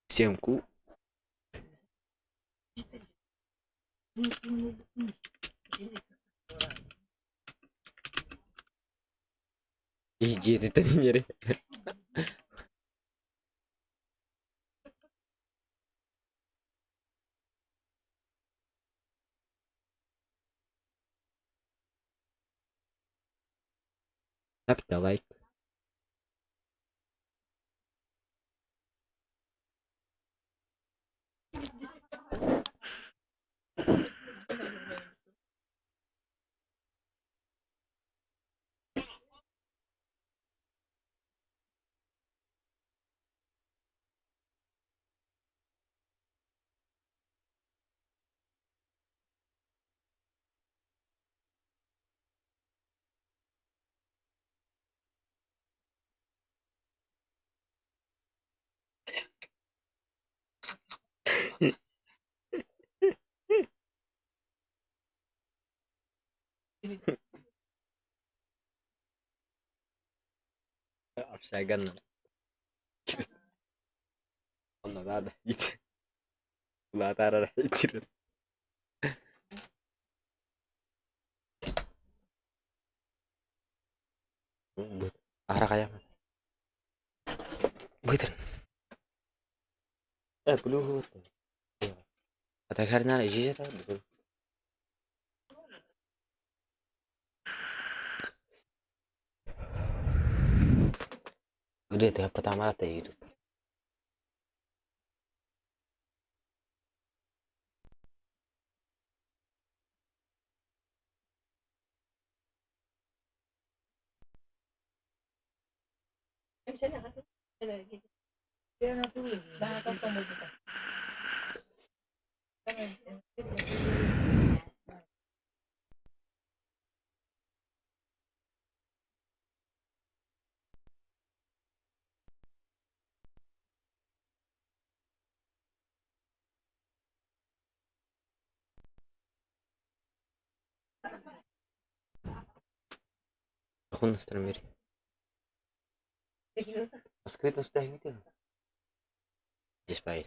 Всем ку. Дьиэтиттэн иҥэри. Ставьте лайк. Общаганна. Онно надо ити. Улаатаарара итирэр. Араҕайаман. Бытыр. Э, плюс. Атахарнаар ижижета бүгүн. Udah itu pertama rata YouTube. Хуннастар мири. Москве тустаах Despite.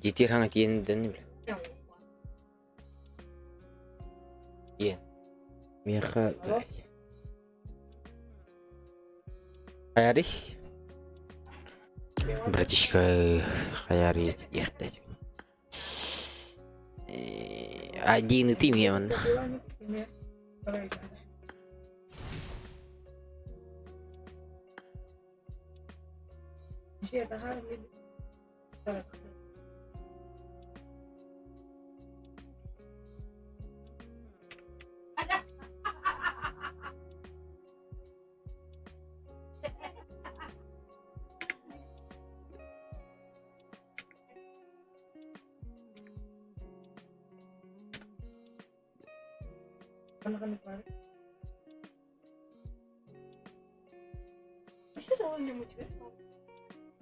Дьиэтигэр хаҥа тиийэн дэнним Иэн. Миэхэ Хайарый? Братишка хайарый иэхтэй. Один ты мен.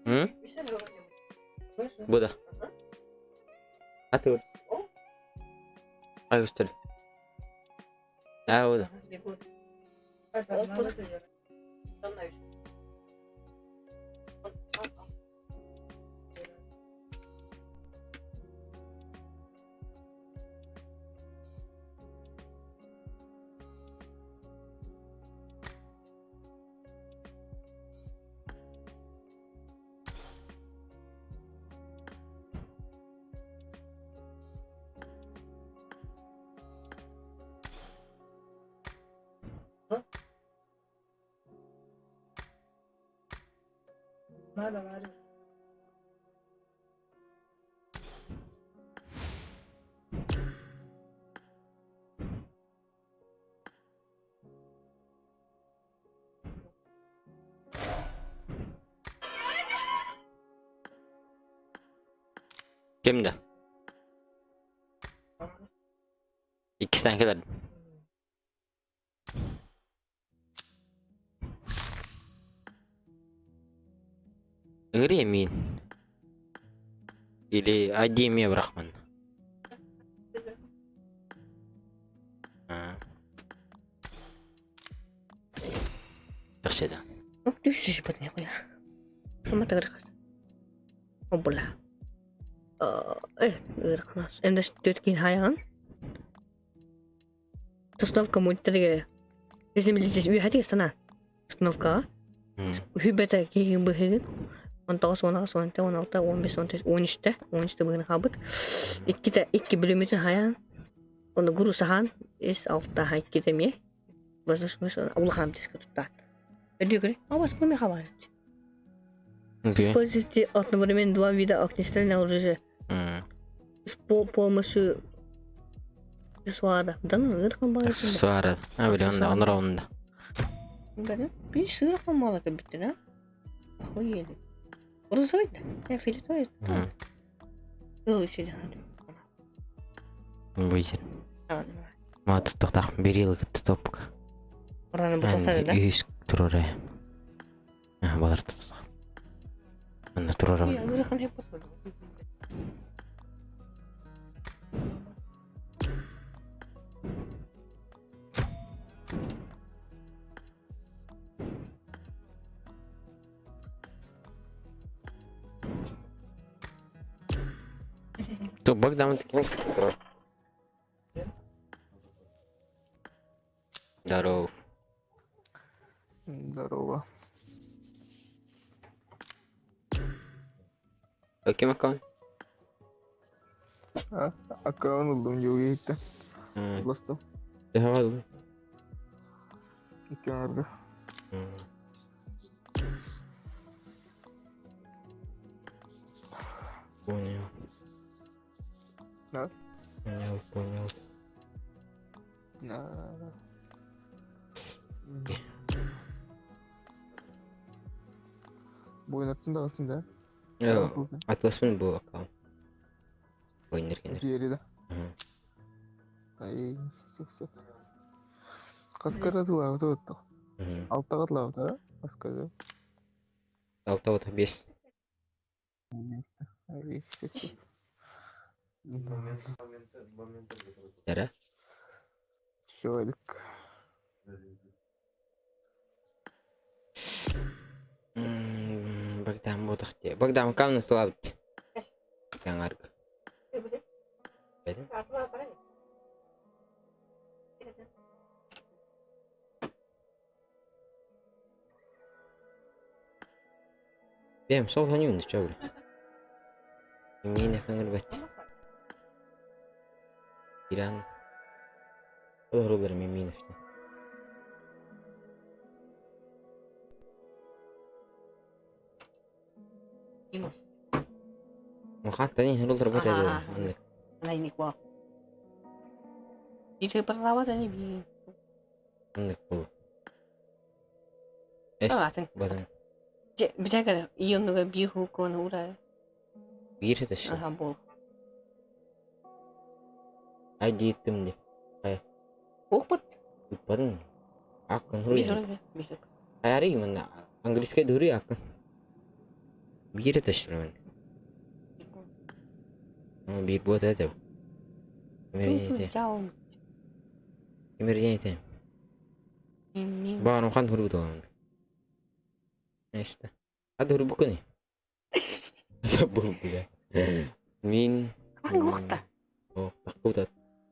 М? Бу да. Аты Ай көстөр. Аа, бу да. Ким да? Иккистээн кэлэр. Ыҥырыа миин. Или ID эмиэ бырахмын. Аа. Тахса да. Ох, ты нихуя. Обла. Ыараханаас. Эмдэс түөрт хайаан. Установка мульттерге. Приземлитесь үһәти сана. Установкаҕа. Үһүбэтэ киһигин быһыгын. 19, 18, 17, 16, 15, 14, 13-те, 13-те быһыгын хаалбыт. Иккитэ, икки бүлүмүтүн хайаан. Оны груз аһаан, ис алта иккитэ эмиэ. Улахан диск туттаат. Өдүгүр, а вас куми хабарыт. Используйте одновременно два вида огнестрельного оружия с помощью аксессуара. Да ну, ыархан баҕайы. Аксессуара. А, били онда, онор онда. Да, видишь, ыархан мало как будто, да? Охуели. Розовый, да? Я фиолетовый. Ыл еще Выйдер. Ма туттахтах берил кытта топка. Ураны бутасары да? Үс турора. Балар туттах. Анна турора. То Богдан такие. Здоров. Здорово. Ким аккаунт? А, аккаунт ыллым дьиэ Ластым. Төһөҕө Икки аҥарга. Понял. Да? Понял, понял. Да. Буйнаттын даҕасын да? Атласпын бу аккаунт. Ойнер кенер. Зиэри да? Ай, сөп сөп. Хаскара тылаабыта отто. Алтаҕа тылаабыта, хаскара. Алта вот бес. Ай, сөп сөп. Эра? Все, эдик. Богдан буотах дии. Богдан камна тылаабыт. Яңарг. Бэм сол ханьюн чё бля. Мин эфэҥэр Иран. Олорулар мин эфтен. Махаттан хурулар бу тәде. Оннук бу. Эс батын. Битәгер ионуга биир хуукуна урар. Биир этеш. Аха бол. Ай дииттим ди. Ай. Охпут. Ыппатын. Аккын Биир хуруй. биир. Айари манна английскай дури аккын. Биир этеш мен. Биир буот этэ. Кимерден Баҕар хан хурбут Нечто. А хурбукуни. Забыл, бля. Мин. Ангухта. О, тахкутат.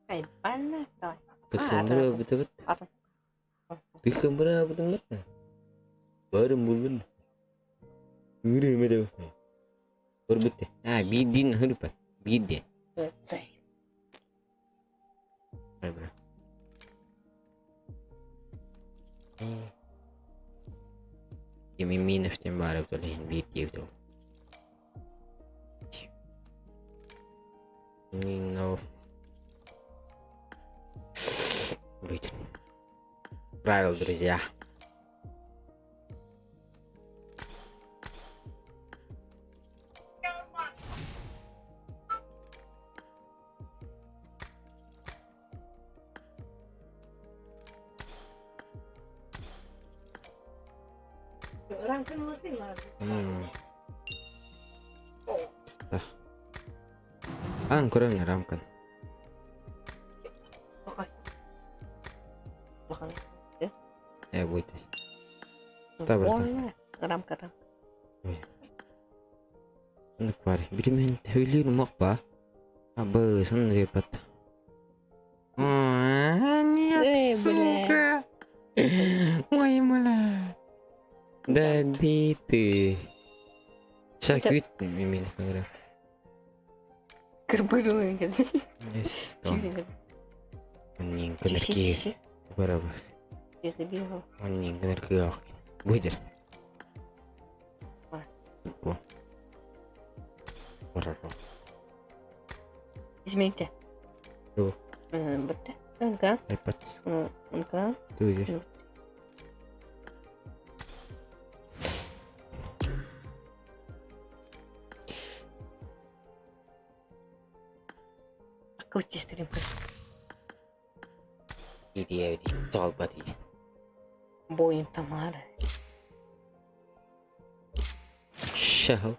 Ай, банна, давай. Тыхымбыра бутыгыт. Тыхымбыра бутыгыт. Барым булун. Үрүмэ да. Хурбутте. А, биирдин хурбат. Биирден. Ай, бля. Мин эфтен баар эбит ол иһин биир диэбит ол. Минов. Быть. Правил, друзья. Аан көрөн рамкан. Э, будет. Табырта. Рамка рамка. Оннук баар. Билимин хөйлүүр умах ба. Абы, сын репат. Нет, Эй, сука. Ой, бля. Да ди ты. Сейчас Хотя- күйт мен говорю. Кырбырылын кел. Оннин кынырки барабас. Я забегал. Оннин кынырки ах. Выдер. Бу. Барабас. Измените. Юу? Бітті. Онка. iPad. Онка. Тузи. Кылчистырым. Иди, толба дейді. Бойым Тамара. Шал.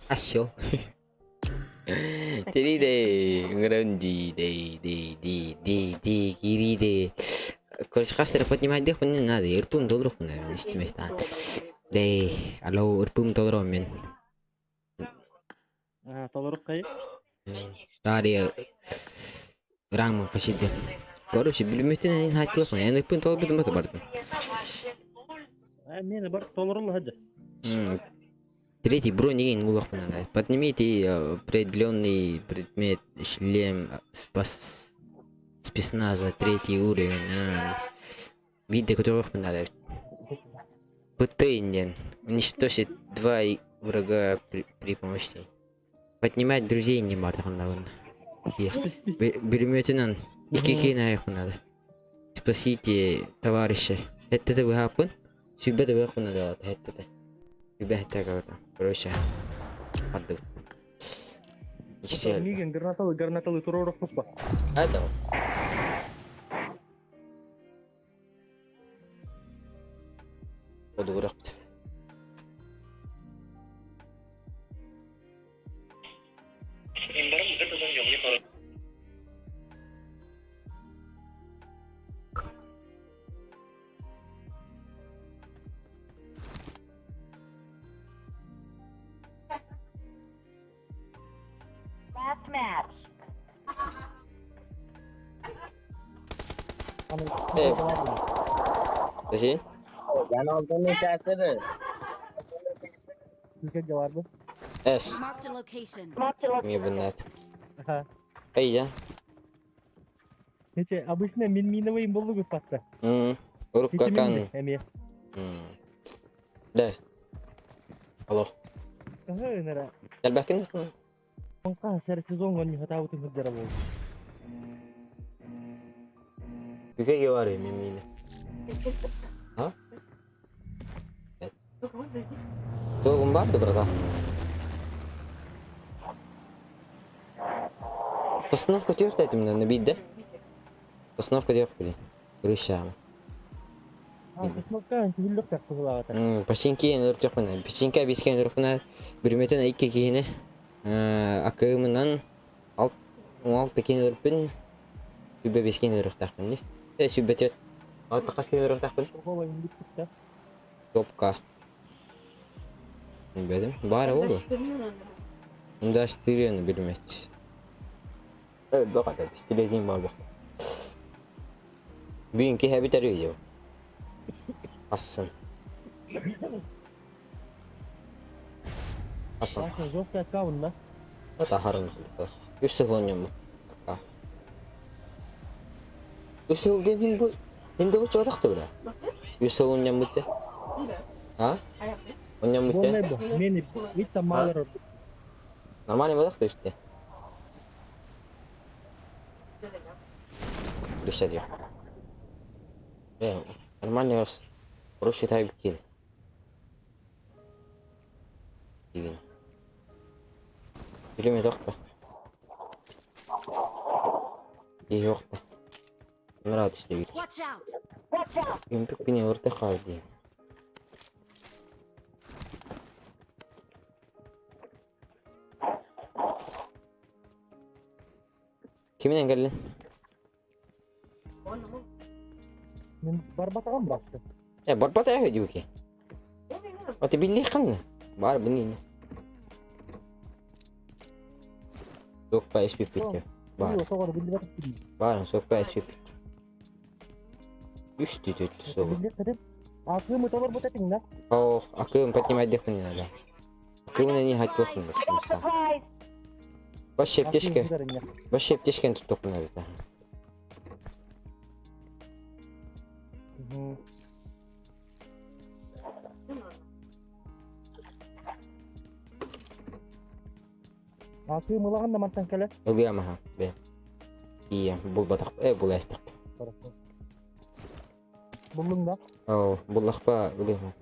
Осел. Тириде, гранди, дей, дей, дей, дей, дей, кириде. Короче, хастер поднимать дых мне надо, ирпум долларов наверное, 10 места. Дей, алло, ирпум долларов мен. Толорук кайы. Дарья, рама кашиде. Короче, билмөтен хайтылық мен, ирпум доллар бутум барды. Мени бар толорулла хаджа. Третий бронь деген улах надо. Поднимите определенный предмет, шлем, спас, спецназа, третий уровень. Виды которых надо. Путынин. Уничтожить два врага при помощи. Поднимать друзей не надо. Бельметинан. И какие надо. Спасите товарища. Это ты выхапын? Сүбэ да выхапын надо. Это ты. Сүбэ это Короче. Арды. Иксел. Миген гранаталы гранаталы турурук пуспа. Это. Одугурак. Last match. Зачем? Сизге барбы? С. Marked a location. Мне бы нет. Аха. Эй, я. Нече, обычно мен миновый болду патта. Урук какан. Эме. Да. Алло. Аха, нера. Әлбәкин. Онка сер сезон гон хатабытын хыджара болду. Үкеге бар мен мені. А? Толгун барды, братан. Постановка тёрт этим на бит, да? Постановка тёрт, блин. Крыша. Постановка хүллөк так кылаата. Пачинки өртөк Пачинка бискен өрпүнә бүрметен икки киһине. Акымынан алт алты кен өрпүн. Сүбэ бискен өртәкпин ди. Э сүбэ төт. Алты кас кен өртәкпин. Охола индиктик да. Топка. Бедим. Бары болду. Мында штырыны билмет. Э, баката пистолетин бар бак. Бүгүн киһэ битер видео. Асын. Асын. Башы жок аккаунт да. Это харын. Үс сыл ойнойм. Үс сыл дедим бу. Энди бу чабатакты бля. Үс сыл ойнойм бутте. А? Ойнойм бутте. Мени итта малар. Нормально болдак да үстте. Дышать я. Э, нормально ос. Проще тайп кил. Деген. Билеме токпа. И жок да. Нұрат іште бир. Watch out! Юмпик пине орта қалды. Киминэн кэллин? Мин барбатаҕым бақты. Э, барбата үһү диуки. Аты биллиэх ханна? Бар бынин. Суоппа испиппит. Бар. Бар, суоппа испиппит. Үс түтүт суол. Акыым ыталар этиҥ Ох, акыым поднимайдык не надо. Акыымын не хаттыахпын Бас шептешке. Бас шептешкен туттук надо. Акыым ылаҕын да мантан кэлэ. Ылыам аха, бе. Ие, булбатах, э, булаастах. Буллуҥ да? Оо, буллахпа ылыам.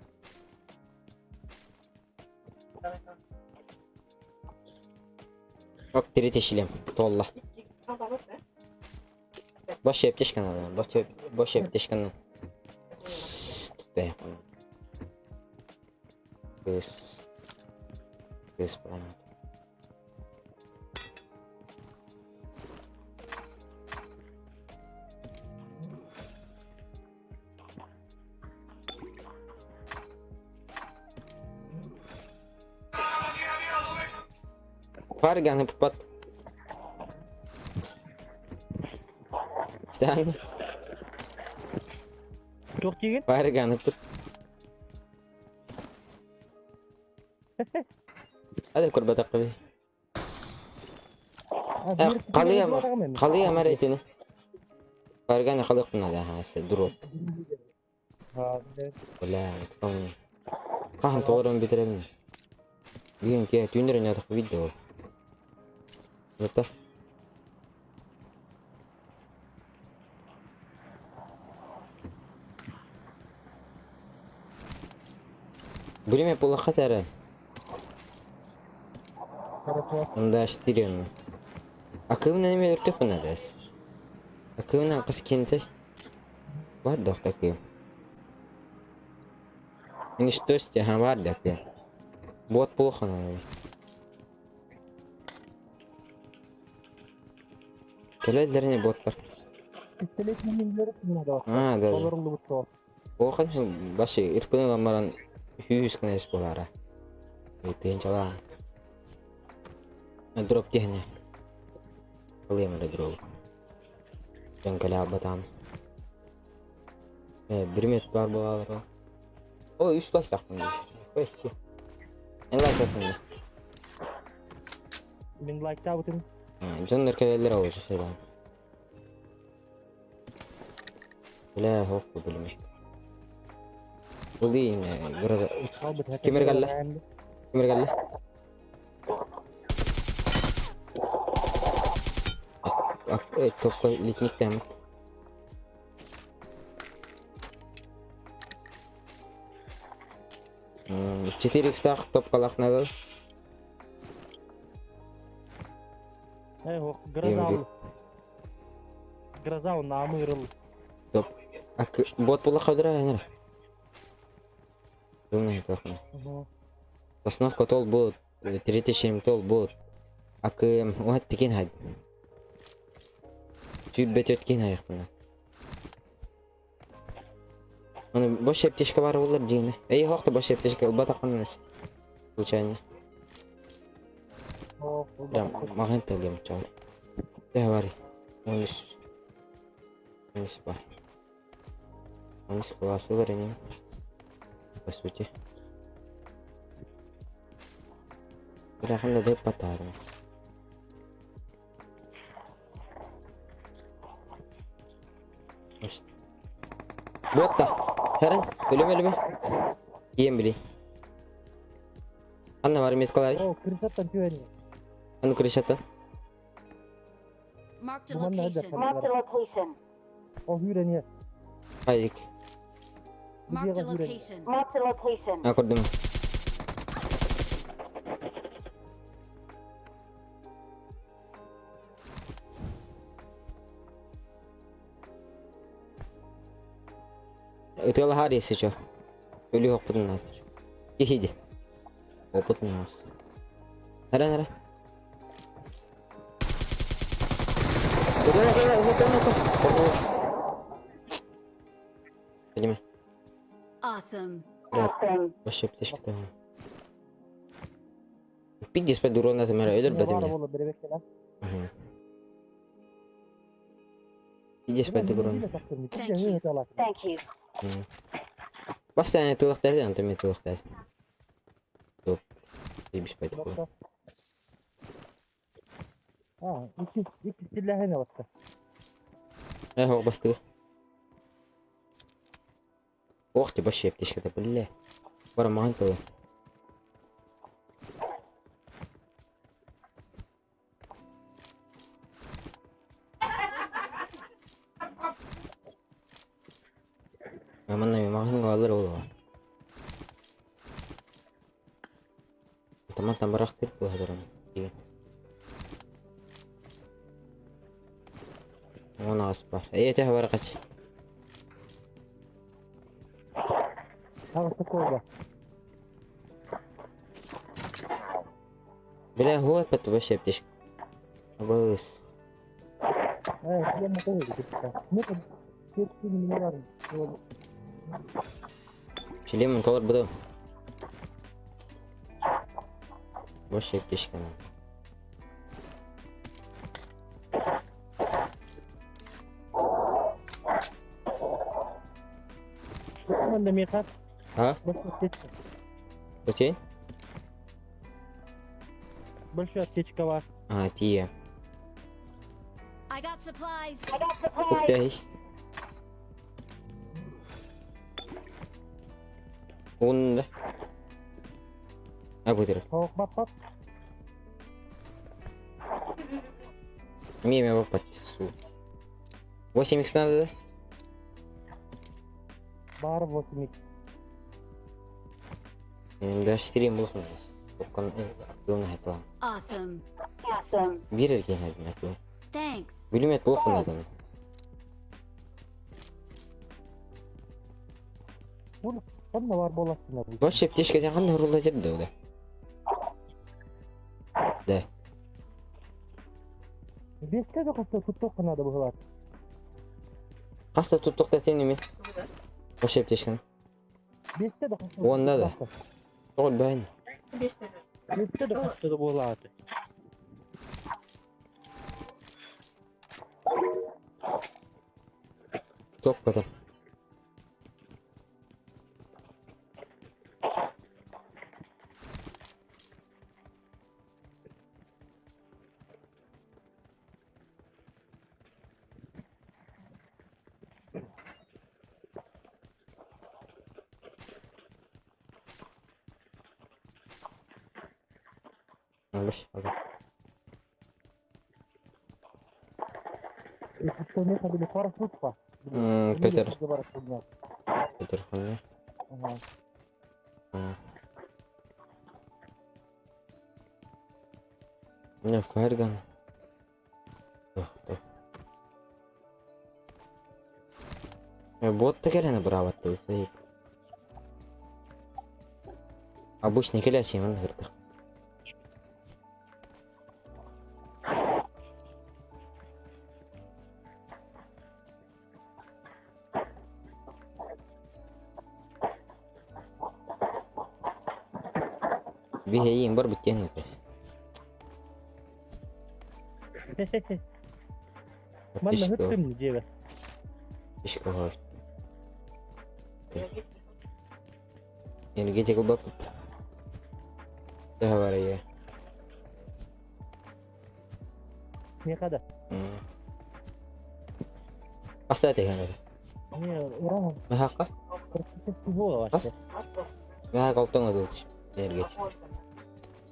Ок, третий Туолла. Бош аптечканы бош аптечканы. Кыс. Кыс прямо. Парганы пупат. Стан. Туох диигин? Парганы пут. Hadi көрбөтөхпүн. Халыам, халыам эрэ итини. Парганы халыахпын наада дроп. Бля, потом хаһан тоҕорон бүтэрэбин. Бүгүн киһи түүннэр ойноотох видео. Это Время полохат эрэ. Да, четыре. Акымна эме өртөхпүн надо. Акымна қыс кенте. Бар да такие. Ничто ага, бар да Вот плохо надо. Кэлэллэрини бот бар. А, да. Охан башы ирпин ламаран хүйүс кнес болара. Итин чала. Дроп тихне. Ылыам эрэ дроп. Дьон кэлэ батаан. Э, бир баар буолалара. О, үс лайктаахпын дии. Өссө. Эн лайктаахпын да. Мин лайктаабытым. Дьоннор кэлэллэр ол сыла. Бля, хоп, билимет. Ылыйын, гроза. Ким эрэ кэллэ? Ким эрэ кэллэ? Топка литник тэммит. 4 икстаах топкалаах надо. Гроза. Гроза намырыл. Топ. Ак бот була кадра энер. Думаю, тохна. Основка тол бот, 37 тол бот. Ак вот тикен хад. Түйіп бөтөткен аяқпын. Оны бош аптечка бар болар дегені. Эй, хоқты бош аптечка ылба таққаннас. Случайно. Прям маған тәлем чар. Де бар. 13. 13 бар. 13 классылар эне. По сути. Бля, деп батарым. Буотта. Хэрэн, өлөмө өлөмө. Ием били. Анна бар меткалар. О, крышаттан түһэн. Аны крышаттан. Marked a location. Marked a location. О, хүрэн. Хайдик. Marked a location. Marked a location. А, көрдүм. Ытыалаһаар если чё. Өлүү хоппутун надо. Кихиди. Опыт нас. Нара нара. Видимо. Awesome. Вообще птичка там. Пиздец, по дурона там өлөр бэтим. Ага. Пиздец, по дурона. Thank you. Бастан тылыктар, антон мен тылыктар. Топ. Дебиш по А, икки силлэһин аласта. Э, хоқ бастығы. Ох ты, вообще аптечка-то, бля. Бара маған тылы. Манна маған қалыр ол. Таман барахтыр бұладырым деген. Оны ас бар. Э, тәһ бар қач. Ағысы колба. Бля, вот это вообще аптечка. Абыс. Э, я мотор. Ну, бар. Шлемін толар бұды. Вообще аптечка. Манда мехат. А? Большая аптечка. Өтейін? Большая аптечка бар. А, тие. I got supplies. Окей. Онда. А, бұдыр. Хоқ бап бап. Меме бапат су. 8х надо, да? Бар 8. Мен даже 4 бұл қымыз. Тоққан акылын айтылам. Awesome. Bir erkeğin adını akılın. Thanks. Bilmet bu adamı. Бұл қанна бар боласың. Вообще аптечка қандай ұрылда жерді ол. Да. Беске де қаста тұттық қанады бұғылар. Қаста тұттық та тен емен. Вообще аптечканы. Беске де қаста. Онда да. Тоғыл бәйін. Беске де қаста да болады. Топ көтер. Алыш, алды. Көтер. Көтер қандай? Не, фаерган. Бот келені бұрабатты өсейіп. Обычный келесі мен кірдік. Бихейін бар біткен өтес. Манна хөттүм дебе. Ишко Энергетик бапыт. Daha var ya. Не қада? Аста деген. Не, уран. Махақас? Қас? Махақ алтын өділ. Энергетик.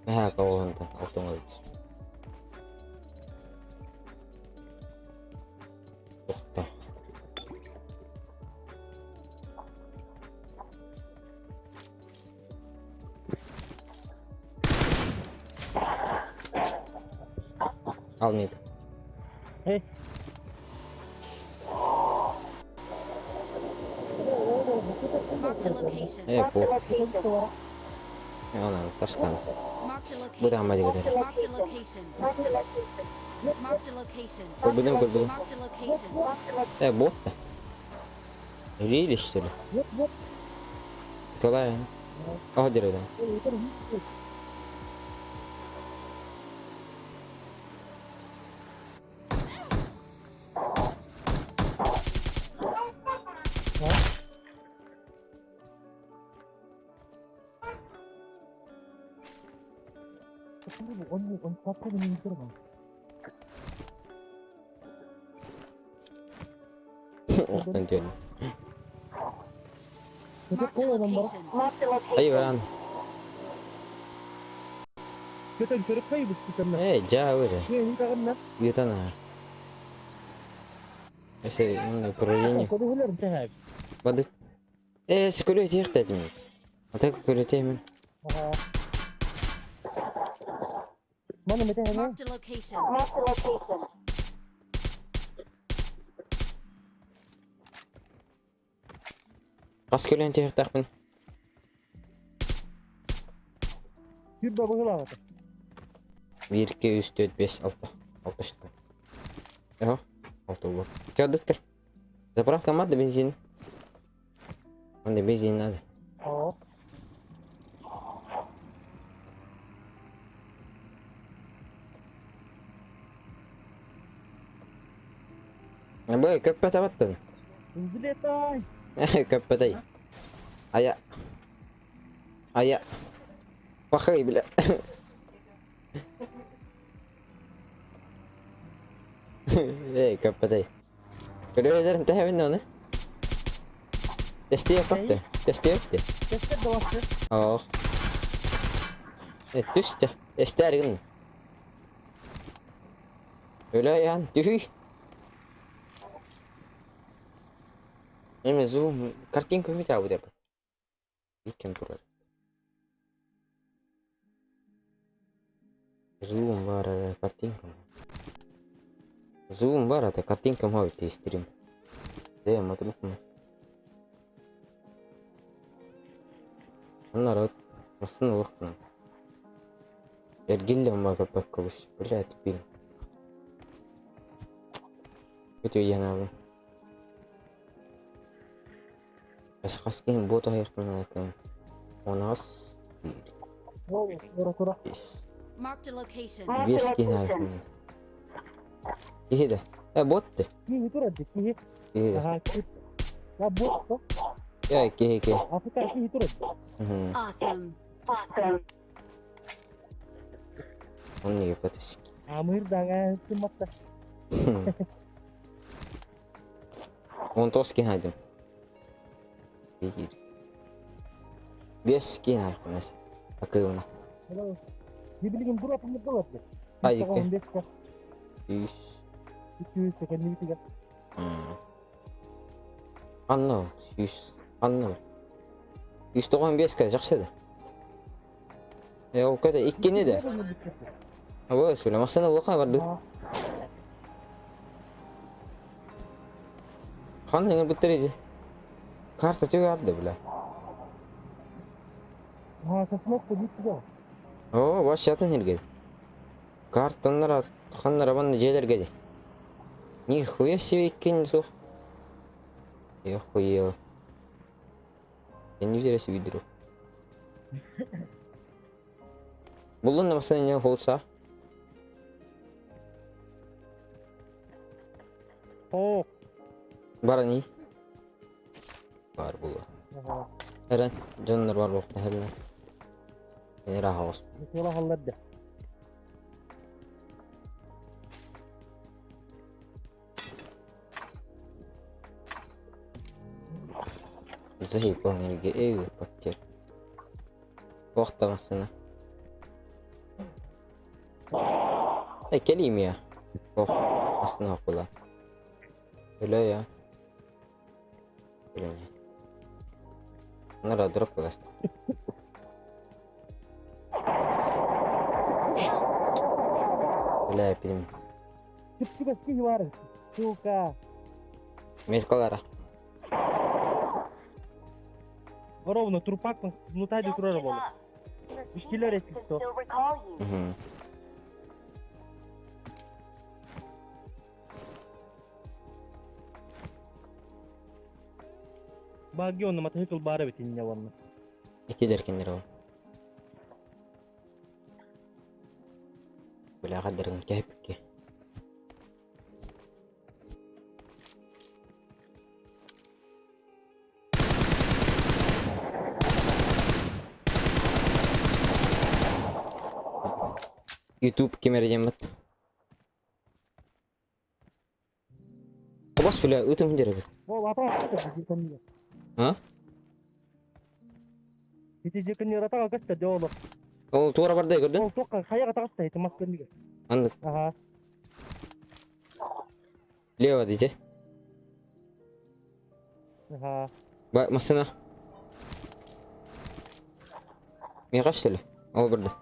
Махақ оғында алтын өділ. Тоқта. Алмайды. Эй. Marked a location. Э, по. Ана, ташкан. Marked a Bu da location. аммады көтер. Marked a location. Marked a location. Көрбүтүм көрбүтүм. Marked a location. Э, бот да. Рили, что ли? Николай. О, дерево. Охтон түөн. Marked a location. Ай, баран. Э, дьаа өрө. Ыытан аһар. Өсө управление. Бады. Э, скөлө этиэх дэтим. Ата көлөтөмүн. Marked a location. Хас көлөн тиэхтээхпин. Биир, икки, үс, түөрт, биэс, алта. Алта штука. Эһо, алта буолла. Кэрдит кэр. Заправка мар да бензин. Онно бензин надо. Бу көппөтө баттын. Көппөтөй. Ая. Ая. Пахай, бля. Эй, көппөтөй. Көрөөлөрүн тэһэбин оны. Тестиэппэтте. Тестиэппэтте. Оох. Түстэ. Эстээр гын. Өлө түһүй. Эме зум картинка үмүт деп. Иккен турар. Зум бар картинка. Зум бар это картинка мовит стрим. Да, мотылыкмы. Народ, масын улахтын. Эргилле мага паккалыш. Бля, тупил. Это я надо. Бas хаскин бот аяқпен екен. У нас бес. Marked a location. Бес кин аяқпен. Киһи Э, бот де. Киһи де. Э, киһи киһи. Awesome. Оны епатыс. Он тос кин айдым. Бигир. Бес кин аяқпен. Акылына. Ай, икки. Үс. Анна, үс. Анна. Үс тоған беске жақсы да. Э, ол көті иккини де. Абы, сөйле, масына улахан барды. Хан еңір бүттер еді. Карта түгі арды, бля. О, баш жатын ерге. Картаннар ханнар банны жерлерге де. Нихуя себе иккин сух. Я охуел. Я не верю себе друг. Булдun да масына не болса. Бар не? Бар була. Эрен, дьоннор бар буолта херне. Мен раха ос. Заебал неге эй пактер. Вақта масына. Эй, келейм я. Ох, масына кула. Өлө я. Өлө я. Нара дроп кыласты. Бля, пидим. Мескалара. Ровно трупак внутри турар болду. Ишкилер этик то. Угу. Багги онно матаһыкыл баар эбит инньэ уонна. Итилэр кинилэр ол. Бля хаддарыгын кэһэппиккэ. Ютуб ким эрэ диэммит. Обос бля ытым дьэрэ Ол ата А? Ити дьекин ратаға көстө де олор. Ол туора барда көрдүн? Ол тоққа хаяға таҕыста ити мас көннүгэр. Аннык. Аха. Лево дите. Аха. Ба машина. Миэхэ что ли? Ол барда.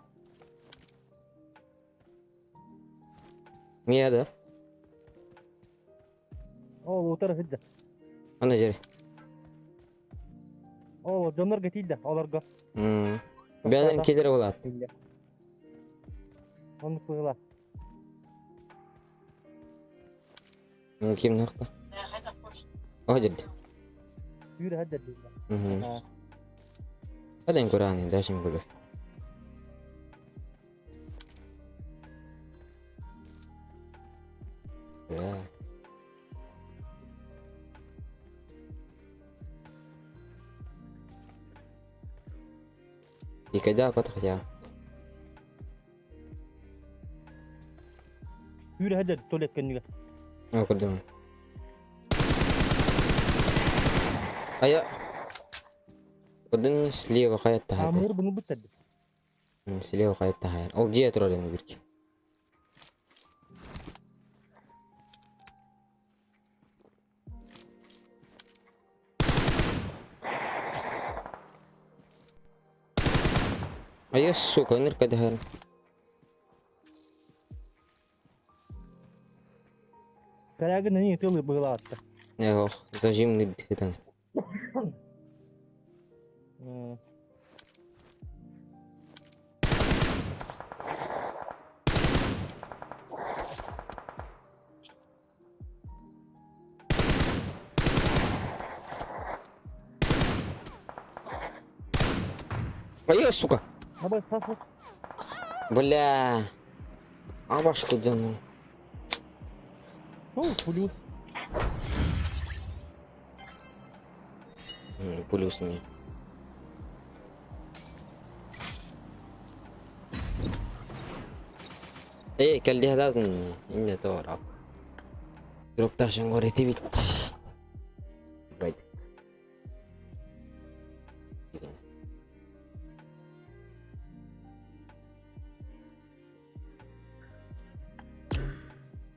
Мия да? Ол утары сылдьар. Ана жери. Ол дьоннорго тиийдэ, олорго. Бэйэлэрин киэлэрэ буолаат. Тиийдэ. Оннук быһыылаах. Ким нахта? О, дед. Сүүрэ сылдьар дииллэр. Мгм. Хаден Кораны, дальше не буду. Бля. И когда хотя? Сүүрэ сылдьар туалет кэннигэр. О, куда А я... Кудын слева хаят тахайда. Амыр бұны бүттәрді. Слева хаят тахайр. Ол дьиэ турар энэ бирки. А я, сука, нырка тахайр. Корягын не тылы быһыылаатта. Эх, зажим нырдытан. А я, сука! Абай сас. Бля. А башку дянул. О, плюс. Плюс мне. Эй, кэлли хадатын инне тоорап. Дропташын горетибит. Байдык.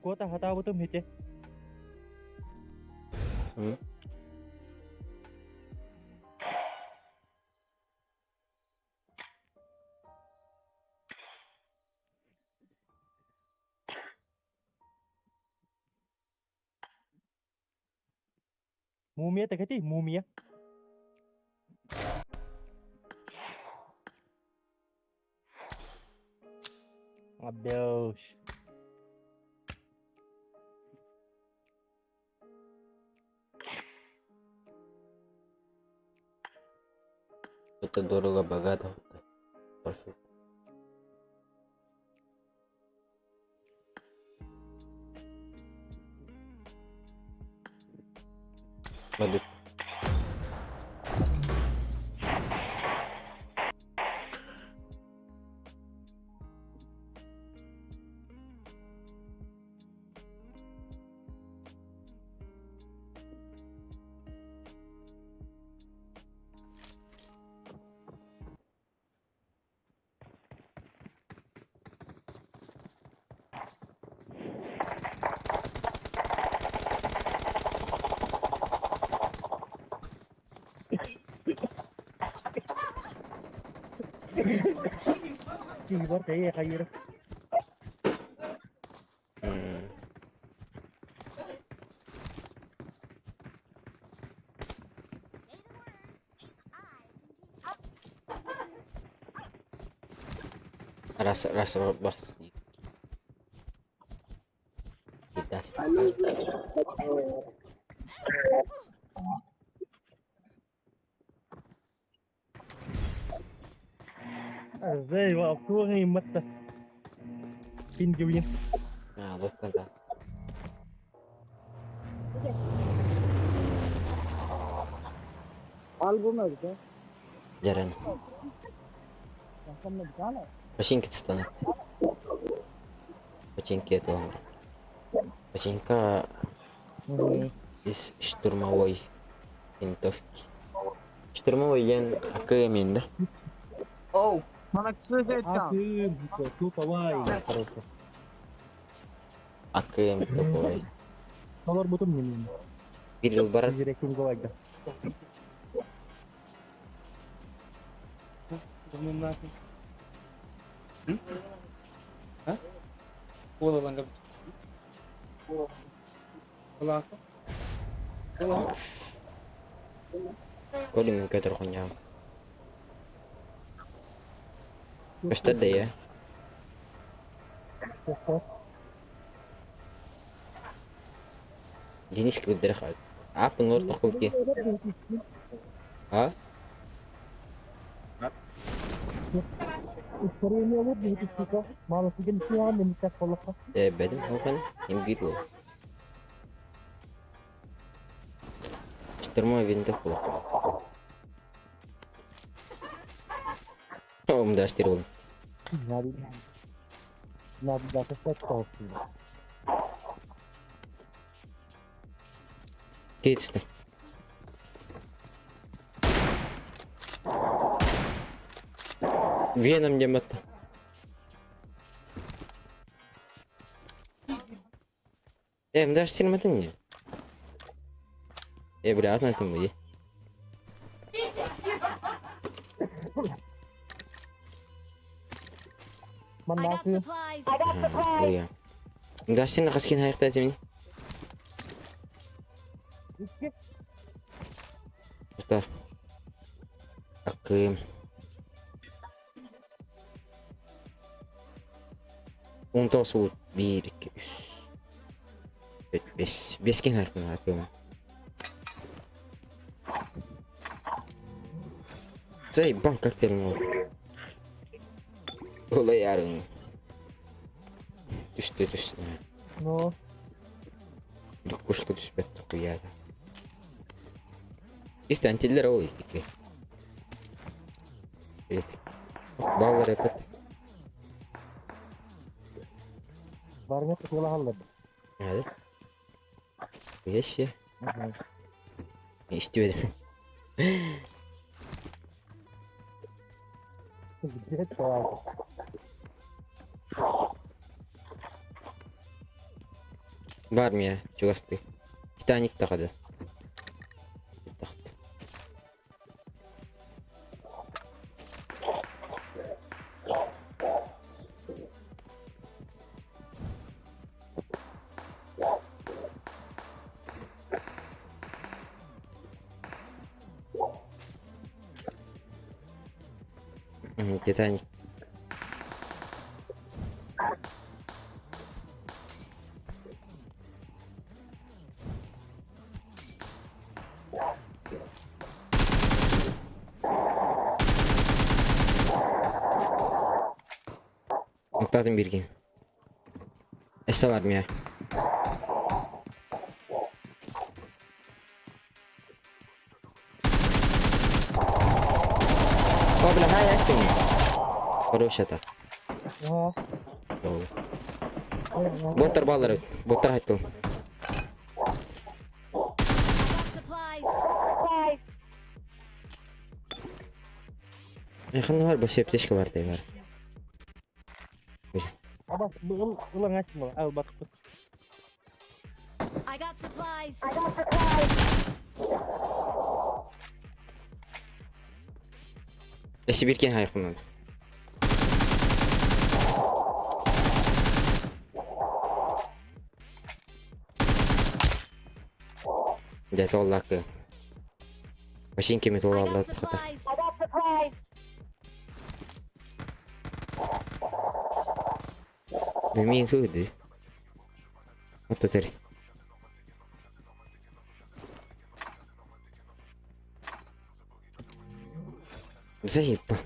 Куота хатаабытым хите. Мумия тэкэти, мумия. Adeus. Это дорого богато. Прошу. Воды. Киһи бар тэйэ хайыра. Rasa rasa bas. Kita. Зей, туох матта. Пингвин. А, лодка да. Дьэрэн. Починки тыстанар. Починки этилэн. Починка из штурмовой винтовки. Штурмовой диэн АКМ да? Акым, туповай. АКМ топовой. Толор бутум немен. Бир жыл барар. Жүреким голайда. Коли көтөр хуняам. Көстөр да я. Денис кыддыра хал. Аапын ор тохуки. А? Э, бедим охан им бир бол. Штурмовой винтовка буолуох. О, да, штирол. Кетсті. Веном дематта. Э, мда штирматын не? Э, бля, атнатым бу. I got supplies. Буя. Мда штирна хаскин хайықта темни. Это. Акым. Он тоғыз бір, екі, үш, төрт, бес. Бескен хайықпын акым. Заебал, как термол. Олай ярын. Түсті, түсті. Но. Кушка түспэт хуяда. Истантиллер ой ики. Привет. Ох, баллар эпет. Барыңа тула халлар. Hadi. Yes ya. Истибедим. Бар мия, чугасты. Титаник тахады. Тахт. Титаник. Октатын бирген. Эссе бар мия. О, бля, хай эссең. Хорош это. Боттар баллар өт. Боттар айттыл. I got supplies. Ханна бар, бу аптечка бар дей бар. I got supplies. Эссе биркен хайықпын. Дә толлакы. Машин кеме I тола got алды хата. supplies. Мен сөйді. Отта тери. Заебал.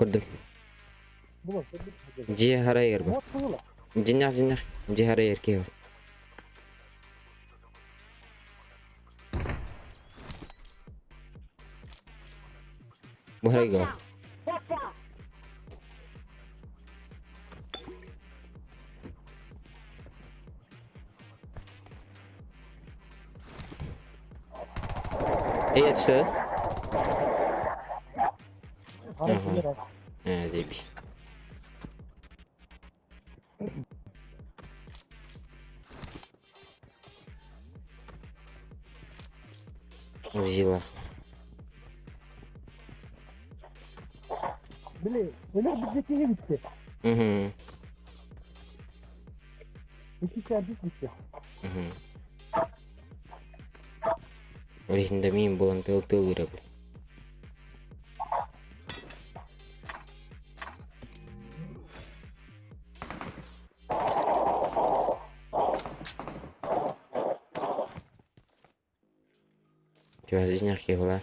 Көрдүм. Дьиэ харайыгар бу. Дьиннэх дьиннэх дьиэ харайыгар киһи бар. Бу Watch харайга бар. out! Эй, что? Ага. Э, заебись. Взяла. Били, өлөр бизде киһи бүтте. Угу. Икки сәбис бүтте. Угу. Ол мин булан тыл тыл үрэ бил. Кивазизнях кихула.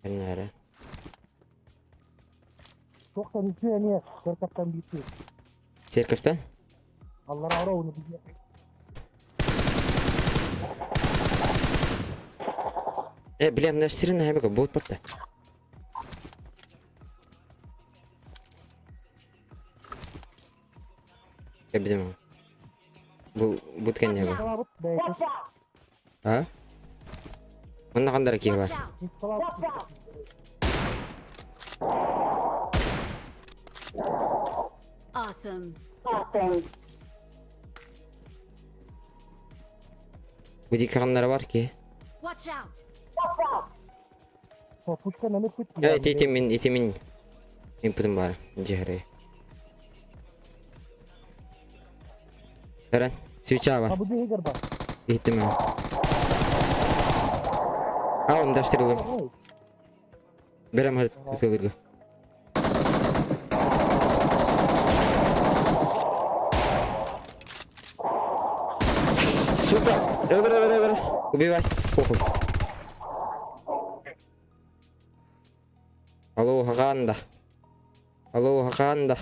Кэннэрэ. Тоқтан үчү эне, церковтан битти. Церковьтан? Аллар аура оны бизге. Э, бля, мына сирен хайбака бот батта. Кэбидем. Бу бут кэннэ бу. Салабыт бэйте. А? Манна хандара киһи Watch бар. out! Салабыт. Awesome. Бу дики хандара бар киһи. Watch out! Пушка намыр күт. Э, ити ити мин, ити мин. Инпутум бар. Жихрей. Эрен, свеча бар. Абы дегер бар. Иттим мен. Алым даштырылым. Берем хыр тылырга. Сука! Öbür öbür öbür. Убивай. Похуй. Алло, Хаканда. Алло, Хаканда.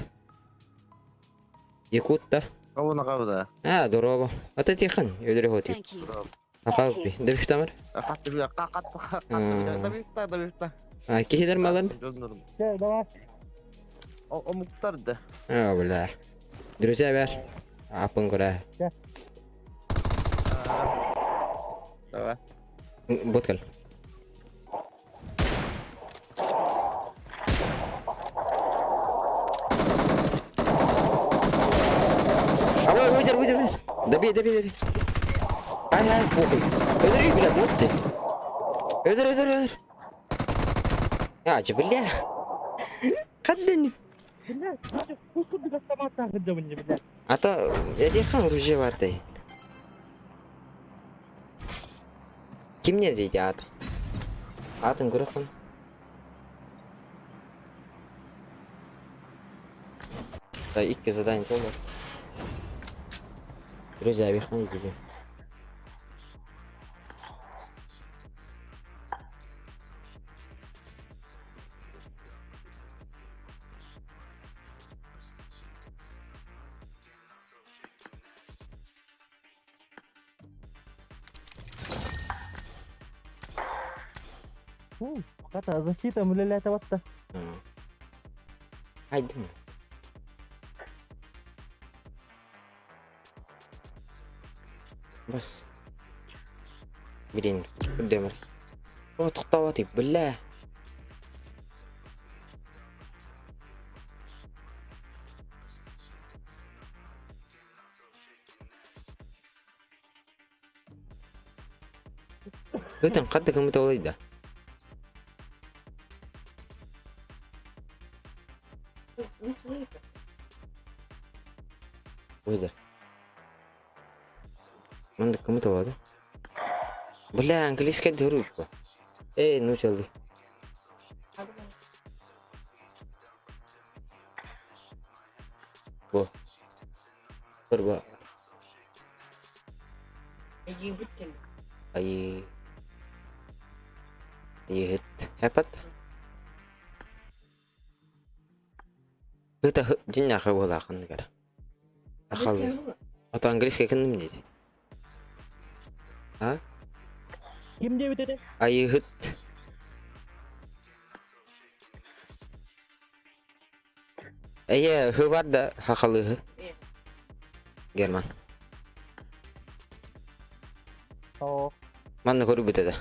Якут да? Кабына кабыда. А, здорово. А ты тихан, өдөрө хоти. Thank you. Ахалпи. Дебифтамыр. Хатты бile кат кат добифта добифта. А, кихидер малын? Жознурум. Че, давай. О омуктарды. А, бля. Друзья, бер. Апын кура. Давай. Боткал. Давай, выдер, выдер, выдер. Добей, добей, добей. Ай, ай, похуй. Öldür, бля, вот ты. Öldür, öldür, öldür. А, че, бля. Қадден. Бля, пушка бит автоматтан кыджабын бля. А то, я дихан ружье бар дай. Ким не дейді ат? Атын көрөккүн. Да, икки задание толду. Друзья, объясните тебе. Ката защита мүлелете батта. Айдым. Бас. Блин, курдемер. О, тоқтауаты, бля. Өтен қатты кім олайды. Ойдар. Мында кім болады? Бля, английский дөрүп. Эй, ну чалды. Бо. Бір ба. Ай. Ехет. Хепат. Ыта дьиннээхэ буолаахын гара. Ахалы. Ото английский кынным диди. А? Ким диэбит этэ? Айыһыт. Эйэ, хы бар да хахалыһы. Герман. Оо. Манна көрүбүт этэ.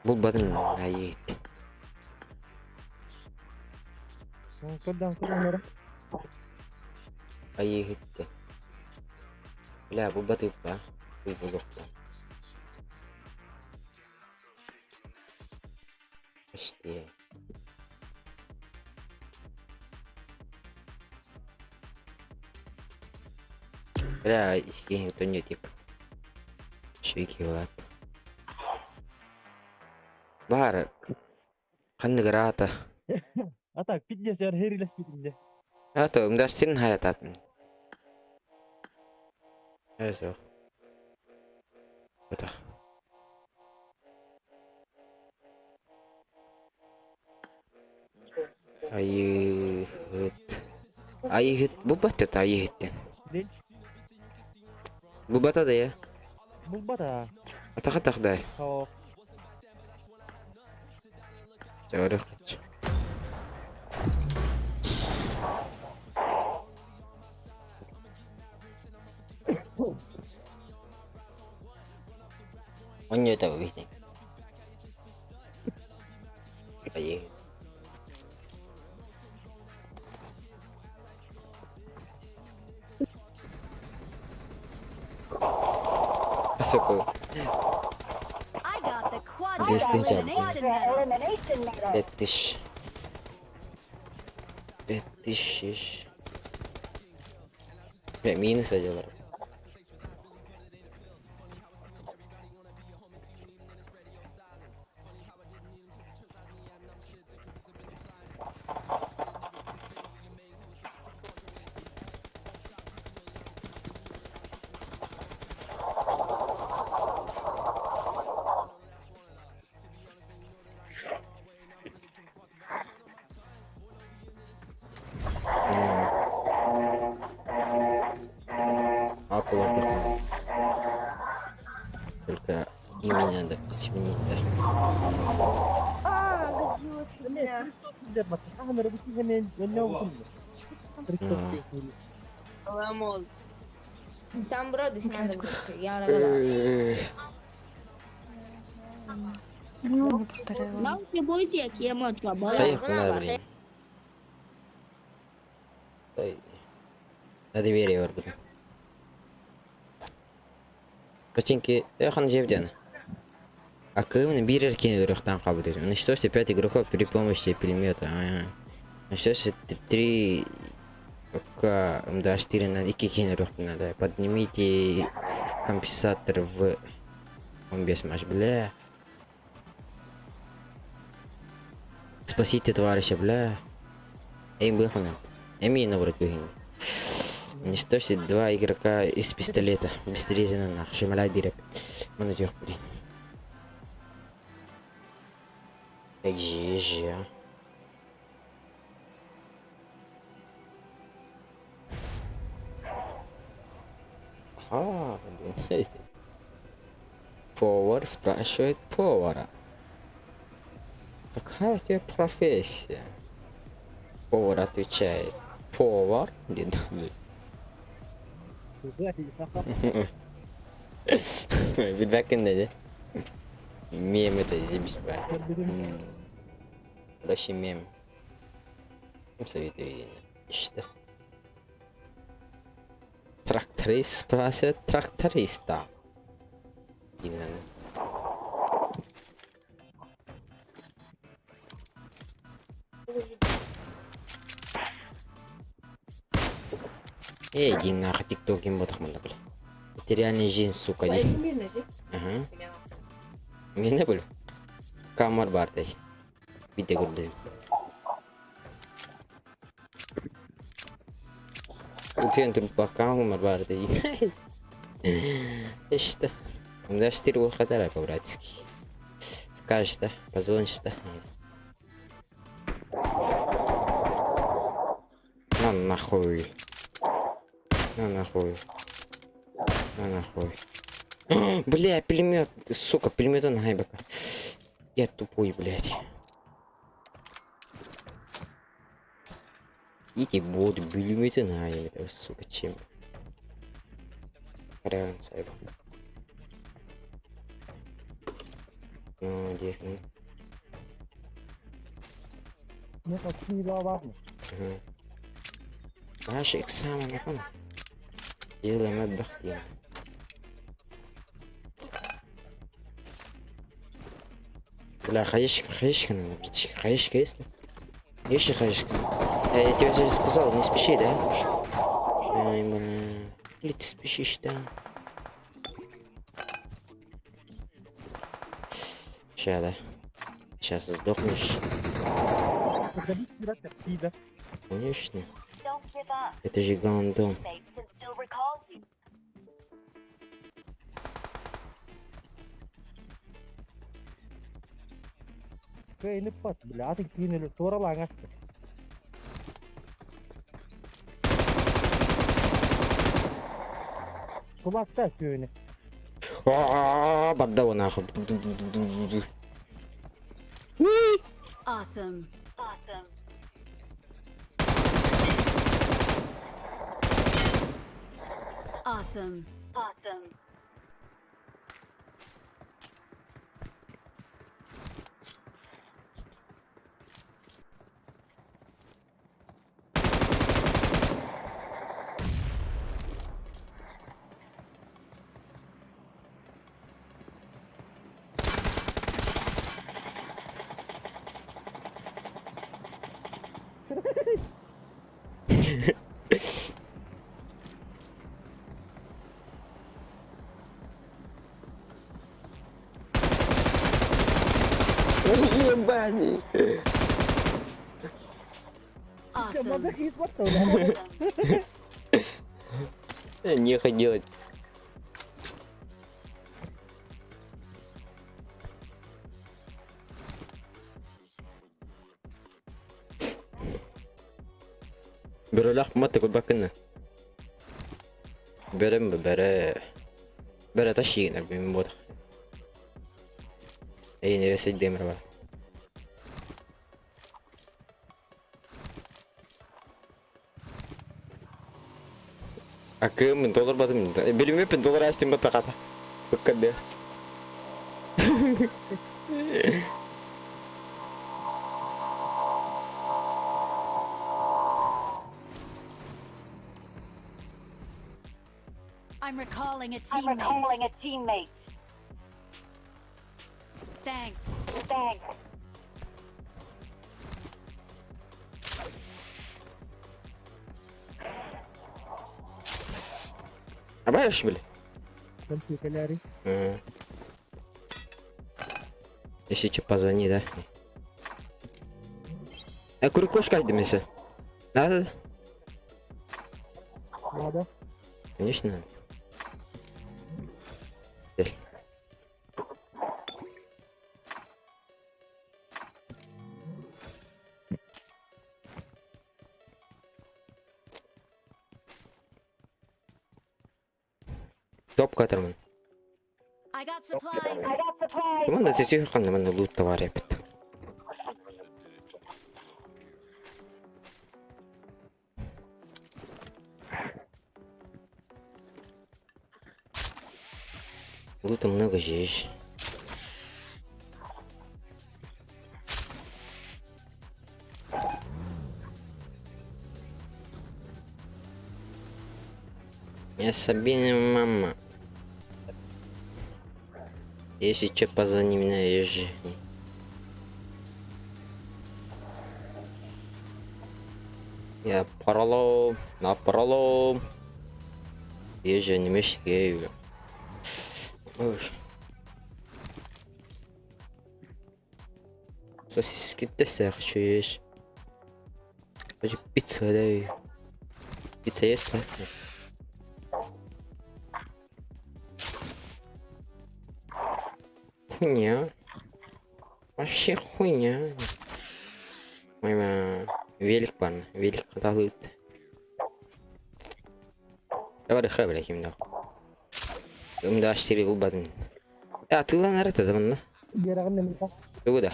Булбатын айыыт. Көрдөөн көрөөрө. Айыыһыт. Бля, булбатыппа. Булбулукта. Почти. Бля, искин тоню тип. Швики влад. Баар ханнык ыраата. А так, пиздец, я херилеспитим де. А то умдастин хаятатын. Eso. Бата. Айыһыт. Айыһыт булбат это айыһыттен. Булбата да я. Булбата. Атаха тахдай. Чорох. Онньото бихтин. Айыы. Сука. Без тысяч. 5000. 5000. Бля, минус одел. Акула Только имя надо сменить, да. Sen bura düşman Поехали, блин. На доверие барбытым. Починки, хан жевден. А кымны бир эркин ырыхтан кабыл. Уничтожьте 5 игроков при помощи пулемета. Уничтожьте 3 пока да 4 на 2 кин надо. Поднимите компенсатор в он без маш, бля. Спасите товарища, бля. Эй, быхана. Эми наоборот быхана. Уничтожьте 2 игрока из пистолета. Пистолета на нах. Шималя дирек. Манатёх, блин. Так, жи. Ага, блин. Повар спрашивает повара. Какая у тебя профессия? Повар отвечает. Повар? Билбэккин деді. Мем это здесь Вообще мем. Советую işte. Тракторист спрашивает тракториста. Инна. Эй, иди нахуй, тикток им ботах манда, бля. Это реальная жизнь, сука. Ага. Мен бул. Камар бар дай. Бите көрдүм. Утуйан туруп камар бар дай. İşte. Да, 4 выхода по-братски. Скажешь, да? Позвонишь, да? На нахуй. На нахуй. На нахуй. Бля, пулемет, сука, пулемета на хайбака. Я тупой, блядь. Иди буду пулеметы на это, сука, чем? Хрен сайбак. Ну, где? Наша экзамен напомню. Делаем отдохнем. Бля, хаешка, хаешка надо, братишка, хаешка есть? Есть же хаешка? Я тебе же сказал, не спеши, да? Ай, бля. Или ты спешишь, да? Ща, да. Сейчас сдохнешь. Конечно. Это же гандон. Кыайныппат, бля, атын киин өлөр туоралааҥ аспыт. Кулаакта күөнэ. Барда нахуй. Awesome. Awesome. Ебать. Awesome. Нехай делать. Бөрөлөөх маты курбаккына. Бөрөм бөрө. Бөрө ташыгынар бим бодах. Эй, нересе демир бар. Акым доллар батым. Билимеппин доллар астым батаката. Быккады. I'm recalling a teammate. I'm recalling a teammate. Thanks. Абаешь, били? Кэлээри. Если что, позвони, да? А куркошка демесе. Надо? Надо. Конечно надо. Gel. Топ катармын. I got supplies. Команда зачем ханна лут товар епит. Лута много здесь. Я Сабина мама. Если что, позвони мне, езжи. Я пролом, на пролом. Езжи, не мешай. Сосиски тест я хочу есть. Хочу пиццу, да. Пицца есть, да? Хуйня. Вообще хуйня. Ой, велик пан, велик каталыт. Барыха бля кимнээх. Ымдааш сири булбатын. Э атыыланар этэ да манна. Биэрэҕин нэмиэхэ. Тугу да?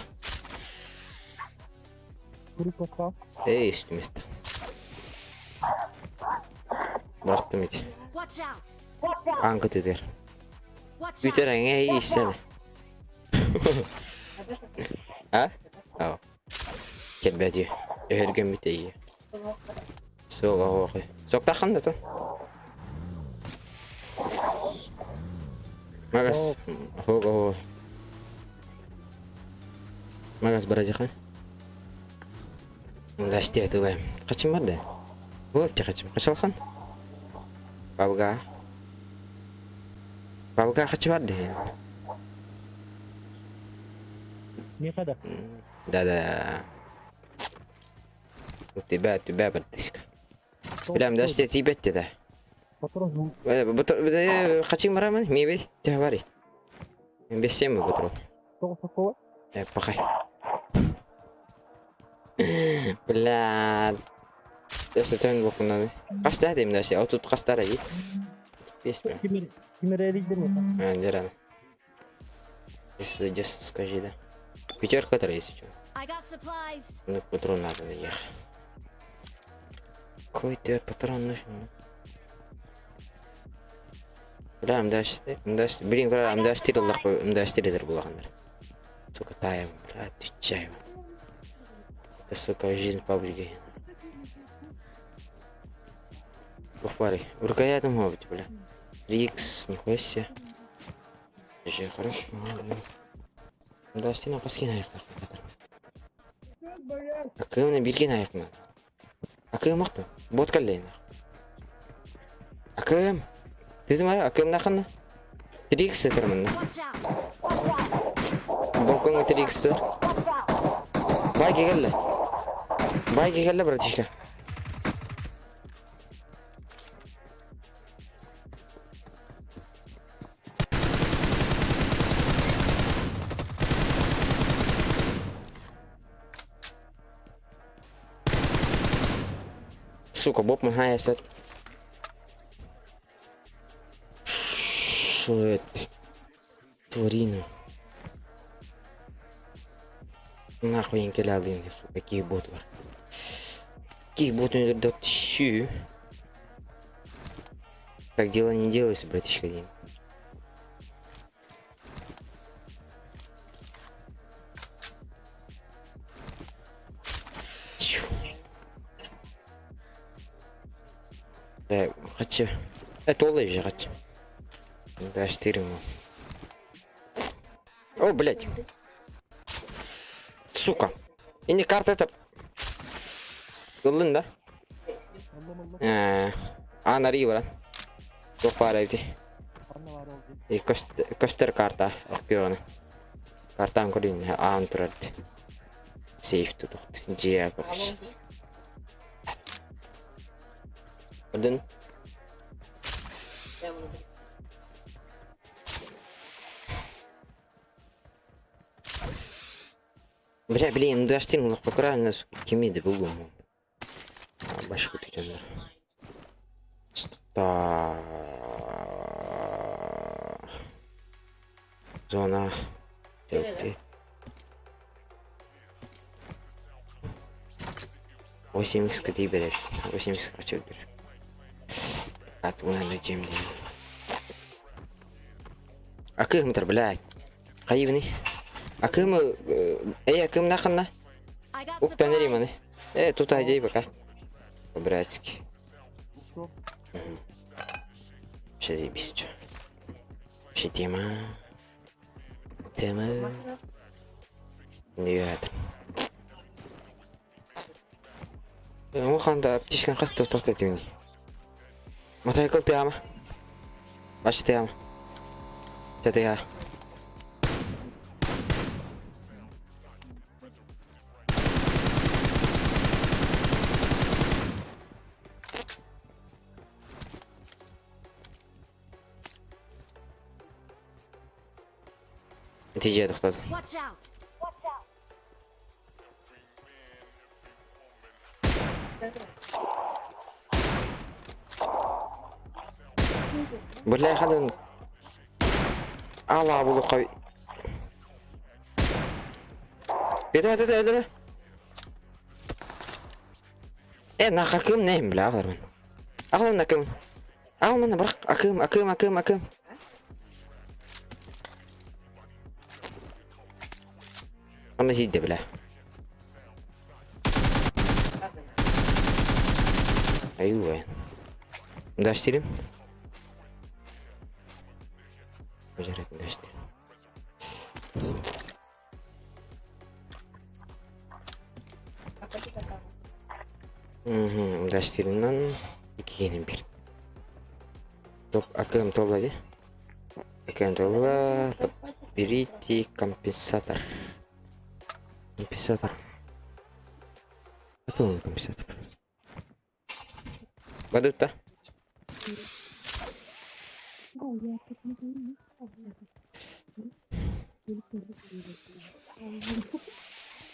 Курик косхо. Эй, үстүмэстэ. Бырахтым ити. Watch out! Аан кытытыр. Watch out! Бүтэр эҥэ ииссэне. А? Ау. Кэлбэти. Өһөргөммүт эйи. Суох оһуохай. Соктаххан да тон. Магас. Хоох оһуох. Магас барадьаха. Дастир тылайым. Хачым бар да? Вот те хачым. Хачалхан? Бабга. Бабга хачы бар да? Миэхэ да. Да-да. У тебя, тебя, братишка. Прям даже тебе да. Патрон Хачим барамын, мебель, тебя бари. Без семы патрон. Тоҕо соккова? Э, пахай. Бля. Если тön бокунаны. Каста дейм даже, а тут кастара и. Бес прям. Кимер кимер эрийдер миэхэ. А, дерана. Если зайдешь, скажи, да. Пятерка который если что. I got supplies. Ну, патрон надо ехать. Какой тебе патрон нужен? Бля, МД-4, МД-4, блин, бля, МД-4 ыллах, МД-4 дер булахандар. Сука, таем, бля, отвечаю. Это, сука, жизнь паблиги. Похвали. Рукоятым мовить, бля. 3х, нихуя себе. Же, хорошо. МД-4 паскин аяқта. Акымны билген аяқмын. Акым мықты. Бот каллейн. Акым. Дедим ара, акым наханна. 3х этер Watch out! Балконга 3х тер. Байки келле. Байки келле, братишка. Сука, боб махая сет. Шо это? Тварина. Нахуй инкелядын, сука, какие бот бар. Каких бот да щу. Так дело не делается, братишка, день. Чу. Да, хочу. Это олай же хочу. Да, 4 ему. О, блядь. Сука. И не карта это. Ыллын да? Э, Аан арыы баран. Туох баара эбитий. И көстөр карта оккуону. Картаан көрүн аан турар Сейф тутухт. Дьиэ короче. Көрдүн? Бля, блин, дастин улах покрайна кими де булгум. Башка түтөннөр. Та зона Ты. 80 кди берер. 80 кача берер. Атуна зачем мне? А кым блядь? Кайыбны. А кым эй, а кым наханна? I got Уктанери маны. supplies. Э, тут айдей пока. По-братски. Вообще заебись, чё. Вообще тема. Тема. Нет. Уханда аптечкан хас тоқтат этимни. Мотоцикл тема. Баш тема. Тя Нәтиҗә туктады. Watch out! Бля, ханын Ала булуқай. Бетім атады өлірі. Э, нах акым нем, бля, алармын. Ал акым. Ал маны бырақ, акым, акым, акым, акым. Аны хийде, бля. Айуэ. Даштирим. Жарайды, даштирим. Мгм, даштириннан иккигенин бир. Топ АКМ толла ди. АКМ толла. Берите компенсатор. Компенсатор. Это он компенсатор. Бадытта.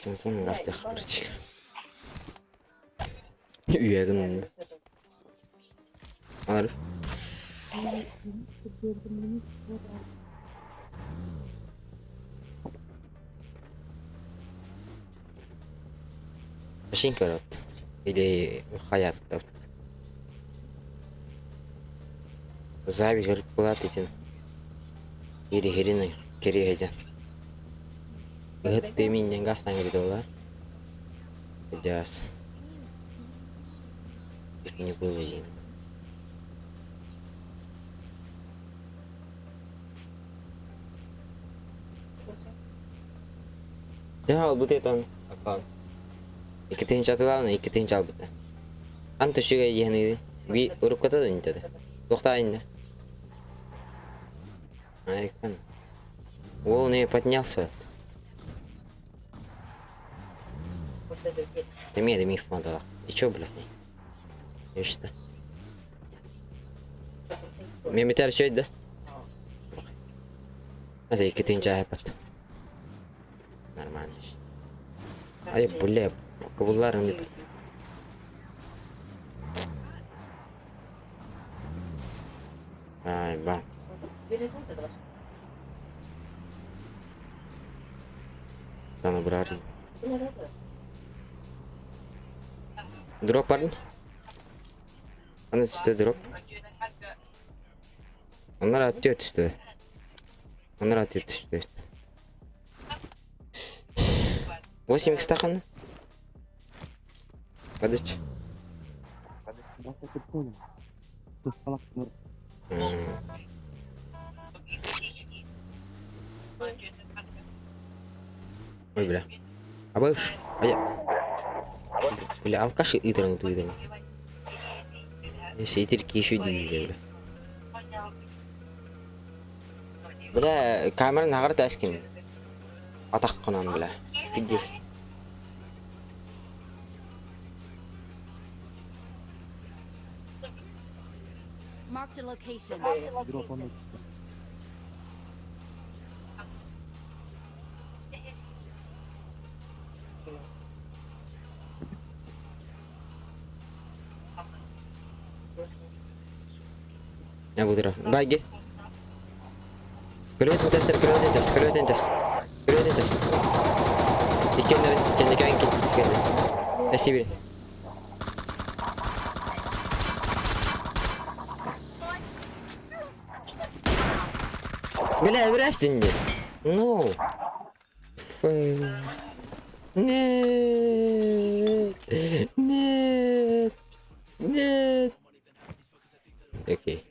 Сенсен гастых короче. Үйәгін. Алар. Машинка көрөт. Или хаят Заби көрүп булат итин. Или херин кере хеджан. Ыһыт темин гастан кирде була. Жас. Не было един. Я албыт этон. Аккаунт. Икки тыһыынча атылааны, икки тыһыынча албыта. Ан төшүгэ диэхини би урукката да интеде. Туохтаа инде. Айкан. Ол не поднялся. Ты мне миф подала. И чё, блядь? И что? Мен битер чөйдө да? Это икки тыһыынча айпат. Нормально. Ай, бля, кобыллар не Ай, ба. Аны брар. Дроп барын? Аны түсті дроп. Onlar atıyor түсті. Onlar atıyor түсті. 8 стакан. Подожди. Ой, бля. Абыш. А я... Бля, алкаш ытран туйдым. Если итирки еще дийде, бля. Бля, камера нагар таскин. Атақ қонан, бля. Пиздец. Marked a location. Я буду Баги. Күлөтін тестер, күлөтін тес, күлөтін тес. Күлөтін тес. Иккеннер, кеннекен иккеннер. Эси бирин. Бля, вряд ли. Ну. Фу. Нет. Нет. Нет. Окей.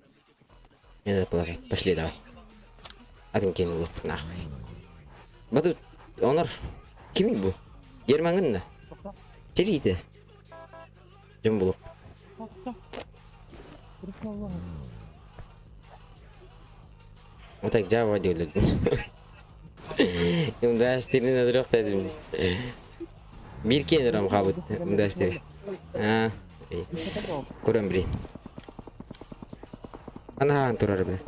Не надо полагать. Пошли, давай. Атын кинул, нахуй. Батут, онор. Кими бу? Германгын да? Терите. Жым булып. Вот так Java дийлер. Мдаштирин адрох дедим. Бир кенерам хабыт мдаштир. А. Көрөм билин. Ана турар бile.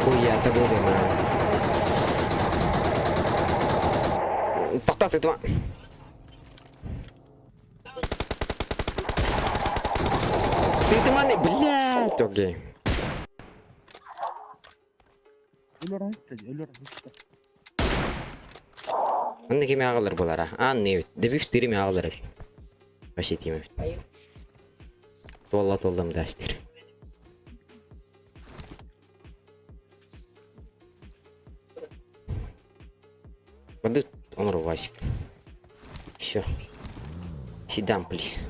Ой, я табыл Тоқтат етіма. TikTok game. Өлөр үстэ, өлөр үстэ. Манна кими аҕалар буолара? Аан эбит. Дебив тирими аҕалар эбит. Вообще тиим эбит. Туолла туоллам даастыр. Воды он Васик. Все. Sit down, please.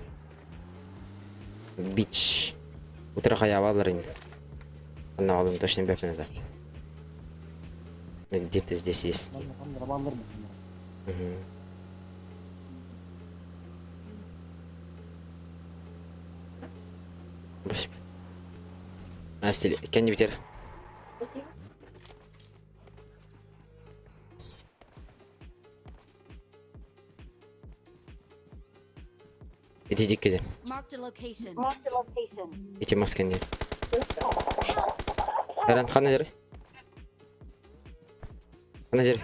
Bitch. Утро хаявалар ини. Анна алым точно бэпин это. Где-то здесь есть. Угу. Кэнни битер. Ити диккиде. Ити мас кэнни. Эрен хана жери? Хана жери?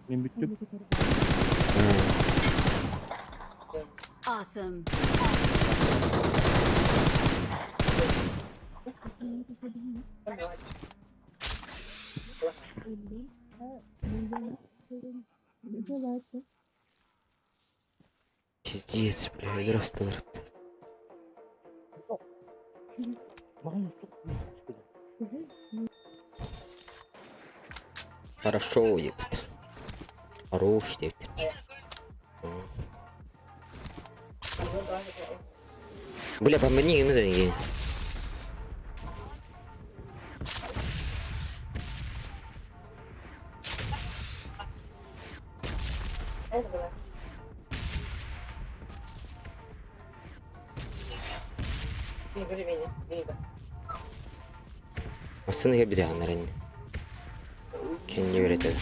Мин бүттүм. Awesome. Пиздец, бля, өлөр Хорошо, ебет. Хорош, диэбит. Бля, помоги гына Массыына кэлбит ини. Кэнни үөрэтэр.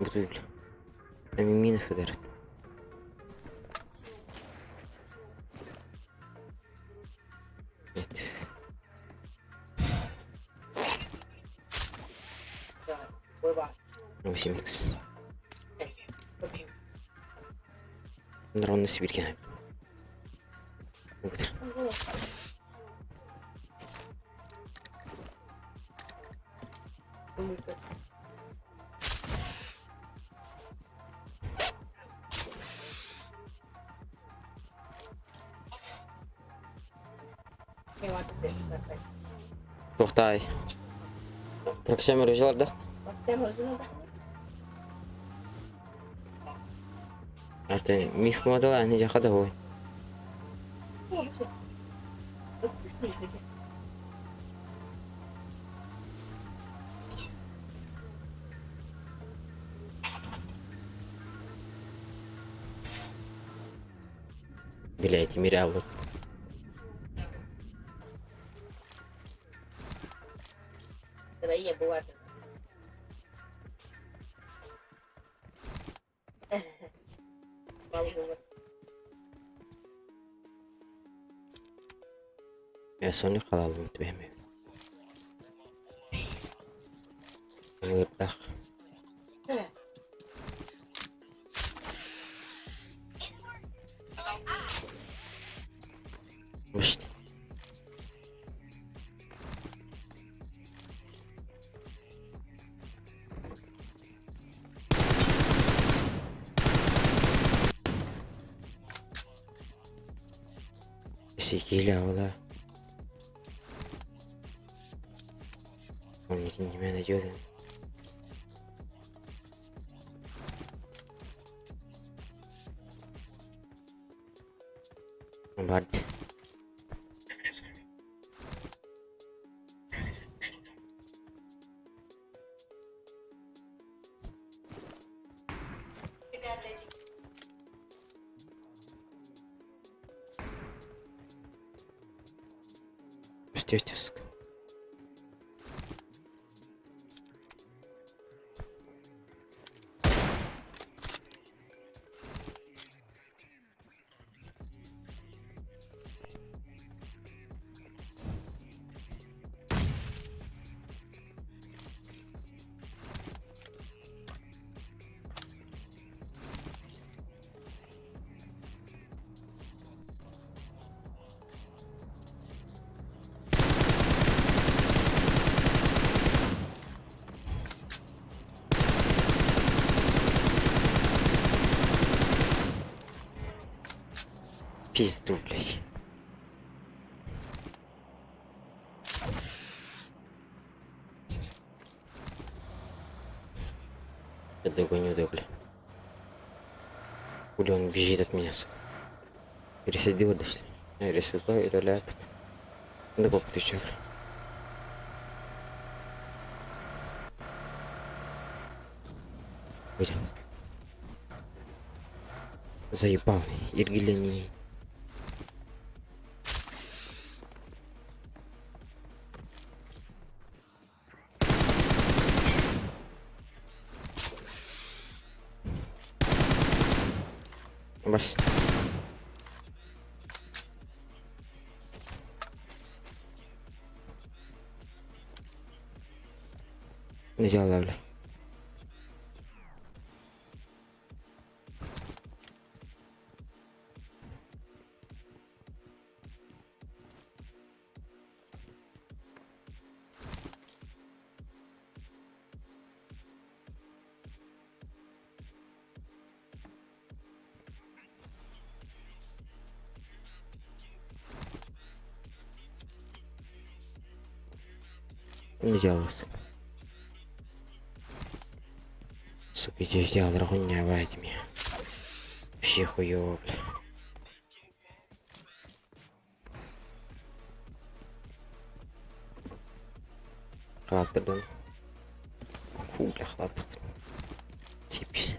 Бутуй. Мина хыдарат. Нет. 8x. Ровно Сибирьке. Тоқтай. Проксема режеларда. Это миф модела, они жакада ой. Блять, Мираллы. Я Соня қалалым өтпеме. Ырдақ. Мышт. Секилі аула. Он не найдет. Бард. Минус тетя, сука. Пизду, блядь. Я догоню, да, бля. Хули он бежит от меня, сука. Пересадил, да, что ли? Пересадил или ляпит. Да как ты чё, бля? Пойдем. Заебал, Иргиленини. Бас. Дьаала бля. Дьаала сука. Сука, иди дьаалара хуйня меня. Вообще хуёво, бля. Хаптырдым. Фу, бля, хаптырдым. Типс.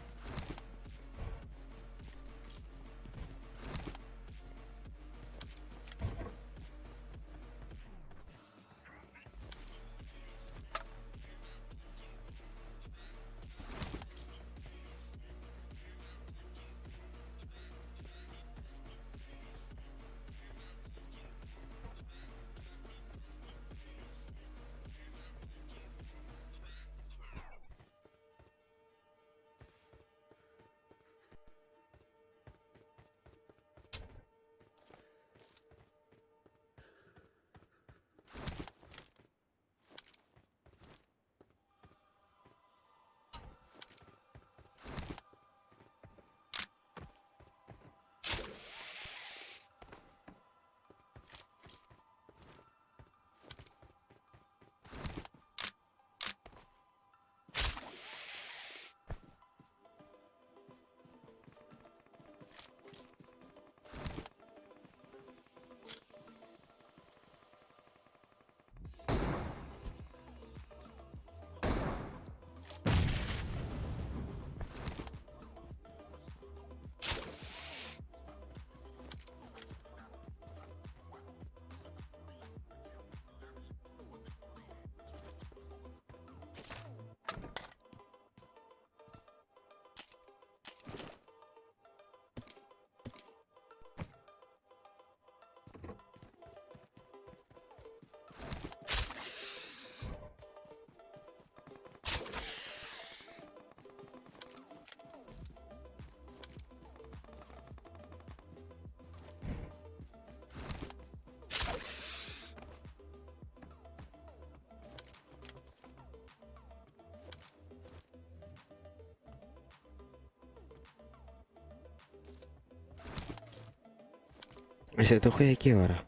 Өссө хуя бара.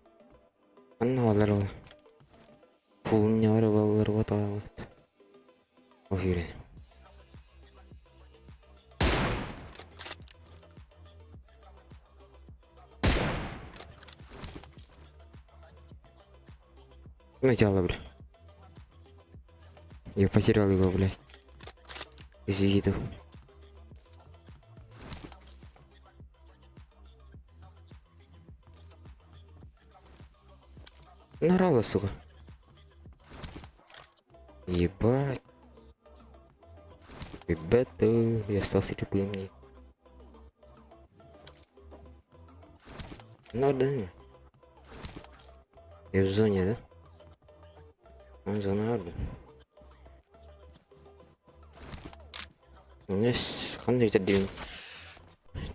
Анна балар ол. Фулня бар балар вот вот. Уверен. Начало, бля. Я потерял его, блядь. Из виду. Нарала, сука. Ебать. Ребята, я остался тупым. Ну да. Я в зоне, да? Он зона арда. Ханна үтэрдибин.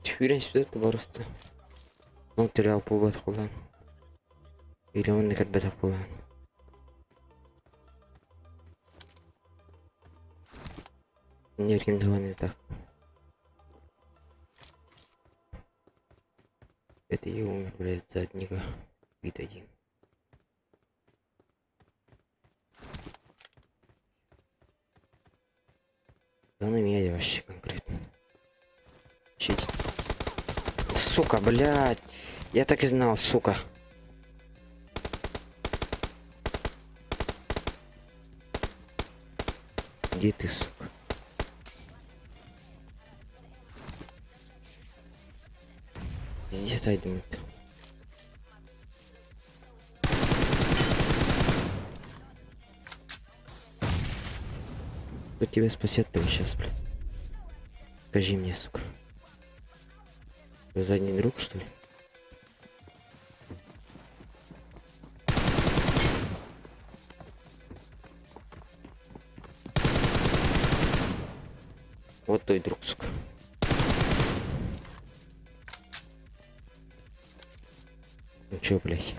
Түүрэн испитэ барыста. Ол төрөөх буолбатах буолан. Или онно кэлбэтэх буолан. Неркин не так. Это и умер, блядь, задника. Вид один. Да на меня вообще конкретно. Щит. Сука, блядь. Я так и знал, сука. Где ты, сука? Пиздец, Айдемит. Кто тебя спасет там сейчас, блядь? Скажи мне, сука. Твой задний друг, что ли? Вот твой друг, сука. Ну чё, блядь?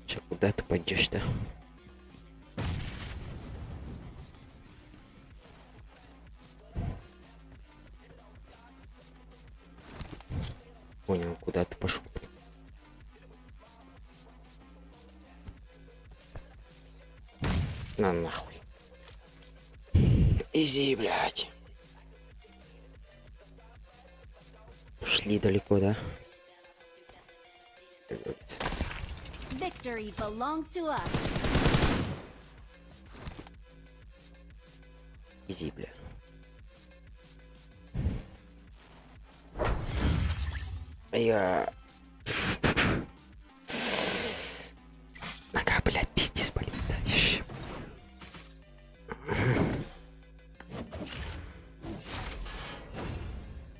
Че, куда ты пойдешь-то? Понял, куда ты пошел. На нахуй. Изи, блядь. Ушли далеко, да? Как говорится. Victory belongs to us. Изи, бля. А я... Нога, блядь, пиздец болит. Да, ещё.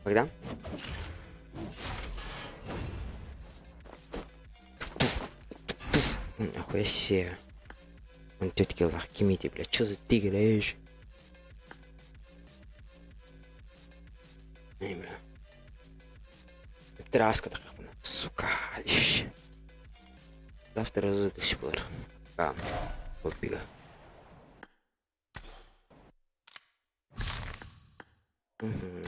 Когда? Нахуя себе. Он тетки лах, кимите, блядь, чё за ты играешь? Эй, бля. Траска так, сука. ищ. Завтра разыгрыш был. А, побега. Угу.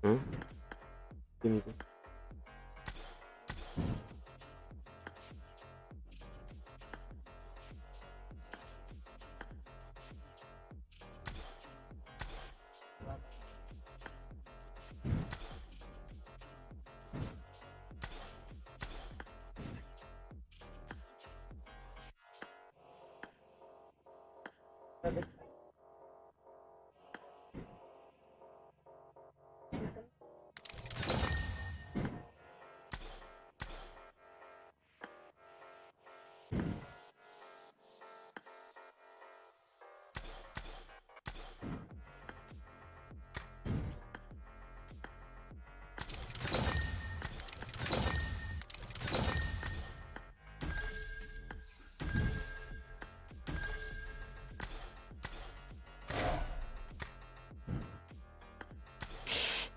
М? Кимите?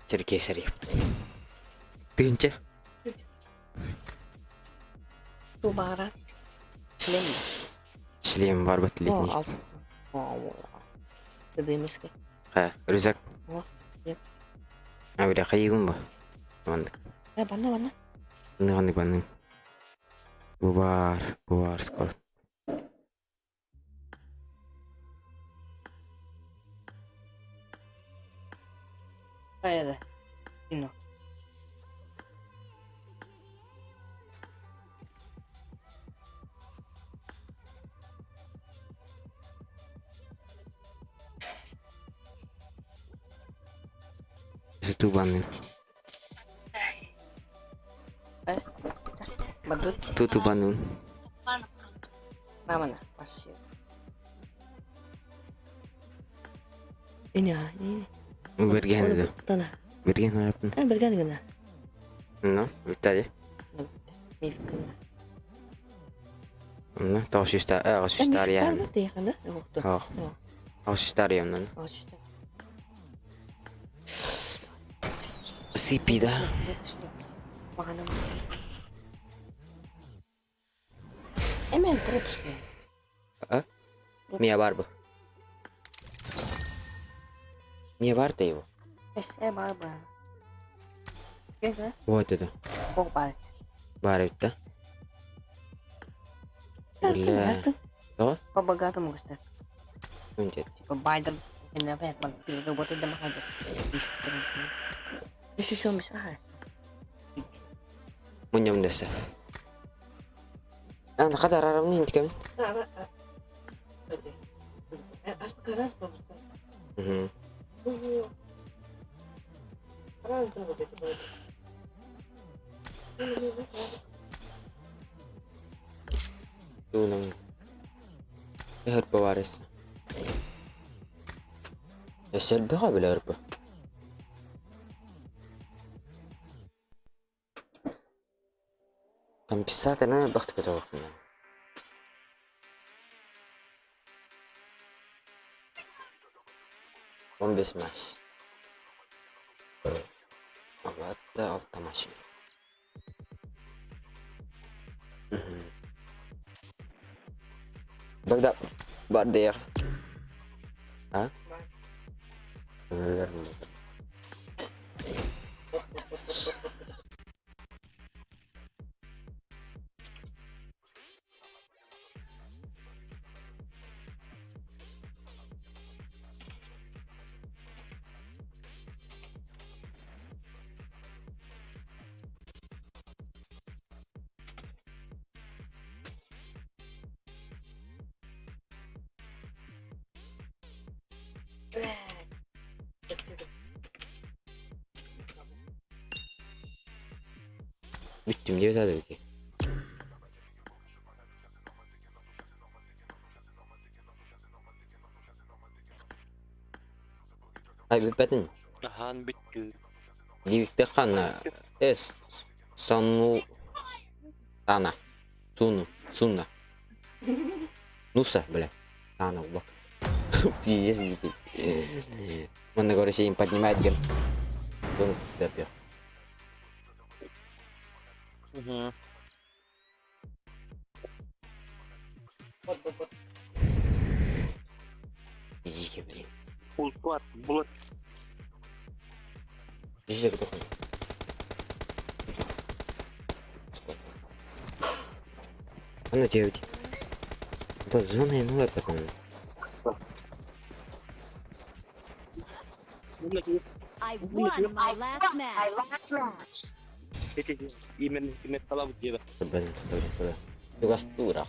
Черкесери. Тыынча. Тубара. Шлем. Шлем бар бат летний. Тыдымыска. Ха, рюкзак. О, нет. А, бля, хайыбын ба. Маннык. Э, банна, банна. Маннык, маннык, маннык. Бу баар, бу баар скоро. Хайа да. Тубаны. Тутубанын. Бэргэн Бэргэн араппын. Бэргэн гына. Ну, бүттэ Ну, тоҕус сүүс аҕыс сүүс таарыйаан. Аҕыс сүүс таарыйамнан. CP да. А? Мия бар бу. Мия бар да его. Вот это. Бар эбит да. Бля. Тоҕо? По-богатому көстөр. Күн дед. Типа байдер работает домохозяйка. Мунньум дэсэ. Ана хадар арамны интикэм. Угу. Туунан. Hörpö var esse. Өссө элбэҕэ бile hörpö. Компенсаторны элбэхтик көтөҕөхпүн. 15 матч. Алатта алта матч. Багдап бар дер. А? Бүттүм диэбит аата эбики. Ай бүппэтин. Аһаан бүттү. Дивикте ханна эс сану тана суну суна нуса бля тана блок пиздец дикий. Он короче им поднимает ген. Он Угу. Дикий, блин. Улпат, булат. Дикий кто Она делает. Базоны новая потом. I won my last match. Именно именно талап диэбэ. Блин, блин, Тугастура.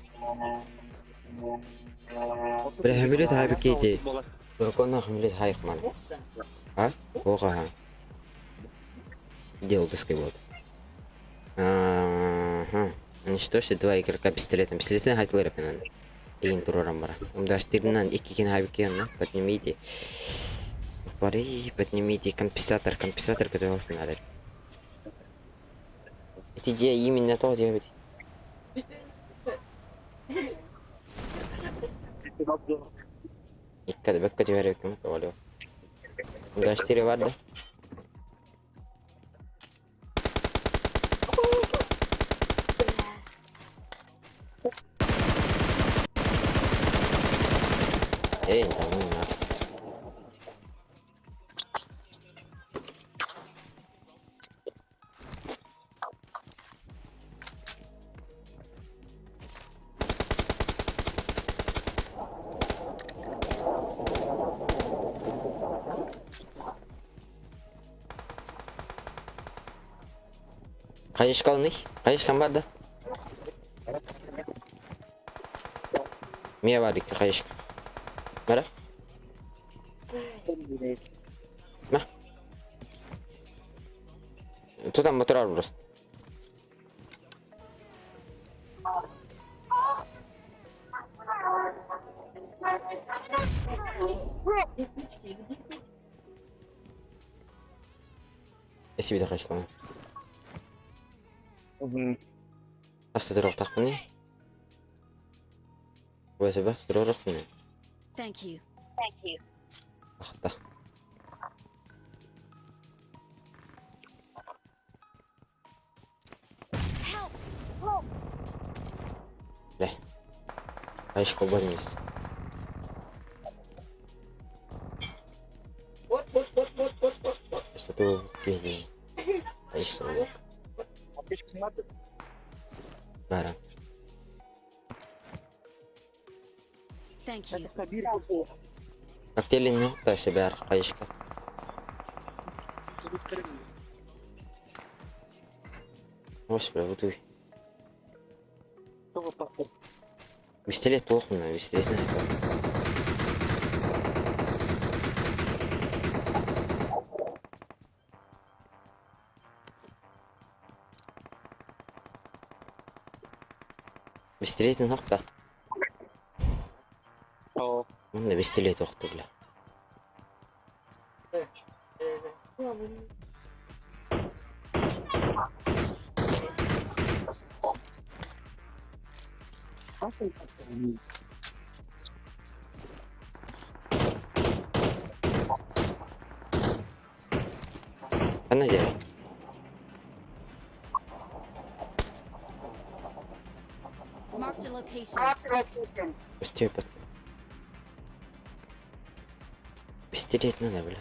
Бля, хамилет хай бикити. Буркона хамилет хай хман. А? Оха. Делал дыской вот. Ага. Уничтожьте два игрока пистолетом. Пистолетен хайтылар эпенен. Эйин турарам бара. Умдаштырынан икки хай бикиянна. Поднимите. Пари, поднимите компенсатор, компенсатор, который надо. Эти идея именно то делать. Иккада бэкка түһэр эбиккин олио. Умдаштыре бар да. Эй, да ну на. Хайышкалный? Хайышкан бар да? Мия бар икки хайышка. Бара? Ма? Тутан батырар просто. Эсибитэ хайышкалан. Аста туруохтаахпыный? Вызывать туруохпуный? Thank you. Ахта. Help! Бля. Хайышка бармыз. Что киһи хайышка бара. Thank you. Коктейлин та баар хайышка. Господи, вот Пистолет плохо, но пистолет не Пистолетин хохта. Манна пистолет охту, бля. Ханна дьэ? Marked a location. Степа. Пистолет надо, бля.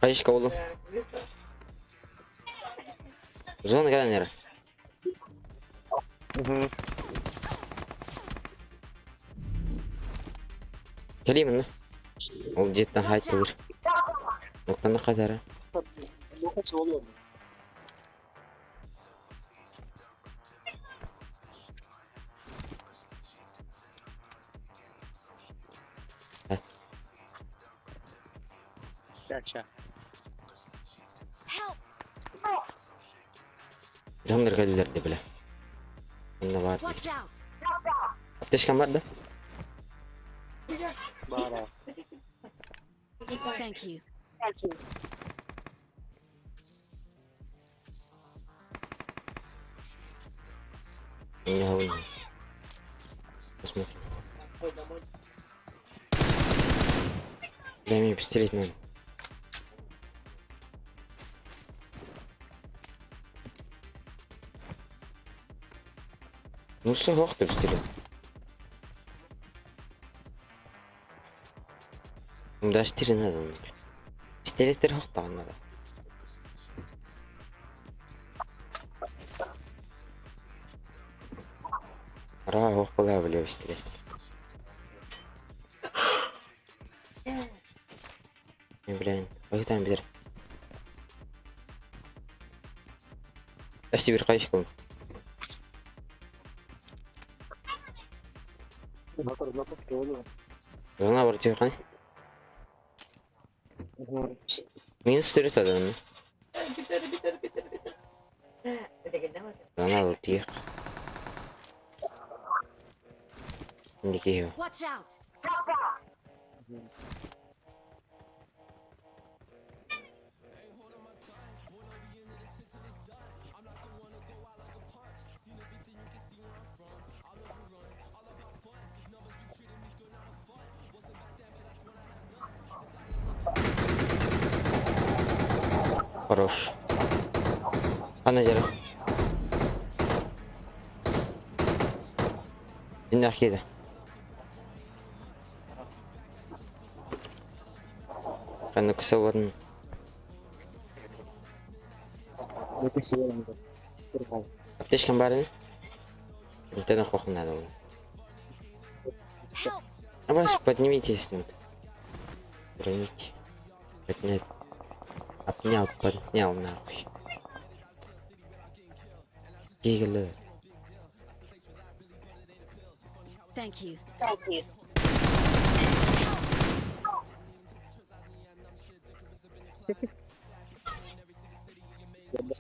Хайышка oğlum. Зона кэлэн эрэ. Кэлиим онно. Ол дьиэттэн Watch хаайтылыр. out! Оттон хатара. Help! Дьоннор кэллилэр дии бile. Онно баар Watch дии. out! Аптечкам бар да? Thank you. Не Посмотрим. Дай мне пистолет надо. Ну все, ох ты пистолет. Даже три надо. Пистолеттер хохтаҕын надо. Араа ох была бля пистолет. Не, блин, там битер. Эсти бир кайышкын. Зона бар түйқаны. Минус төрөт адамны. Зона ал тиек. Инди Watch out! Хорош. Ана дьэ. Иннах киирдэ. Ханна кусабатын. Аптечкам баар ини. Интэн охох надо было. Help! А вас поднимитесь тут. Броните. Поднять. Обнял, поднял нахуй. Гигеле. Thank you.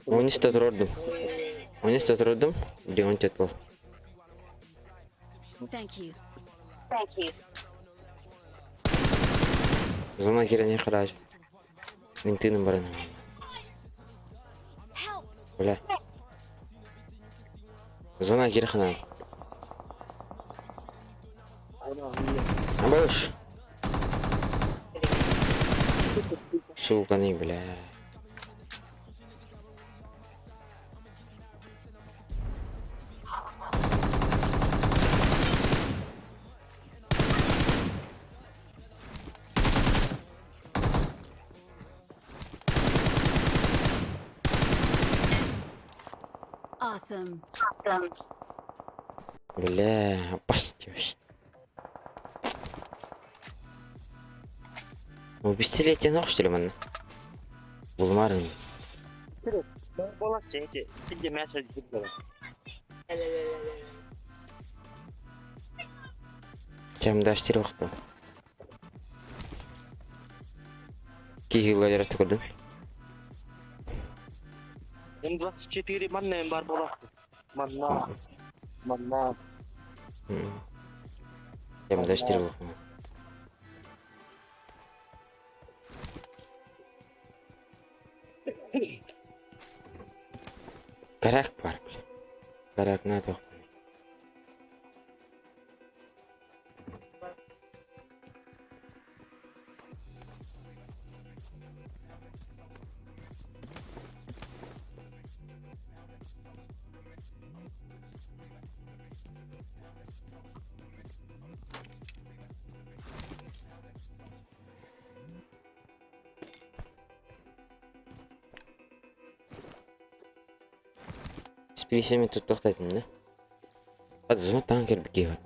Он турдум. Он турдум. Где он тет был? Thank you. Зона кирене хараж. Мин тыным баран. Help! Бля. Зона кирхана. Абыш. Сука, не, бля. Awesome. Бля, опасьте вообще. Ну, пистолет нох, что ли, манна? Булмарын. Болаччы эти сидде мясо жибдер. Чем дашь вахту? Кихила ярат көрдүн. М24 манна бар болаччы. Манна. Манна. Чем дашь вахту? Карак бар, бля. Карак на то. Спилисеме тут тоқтайтын, да? Hadi зона танкер бікей бар.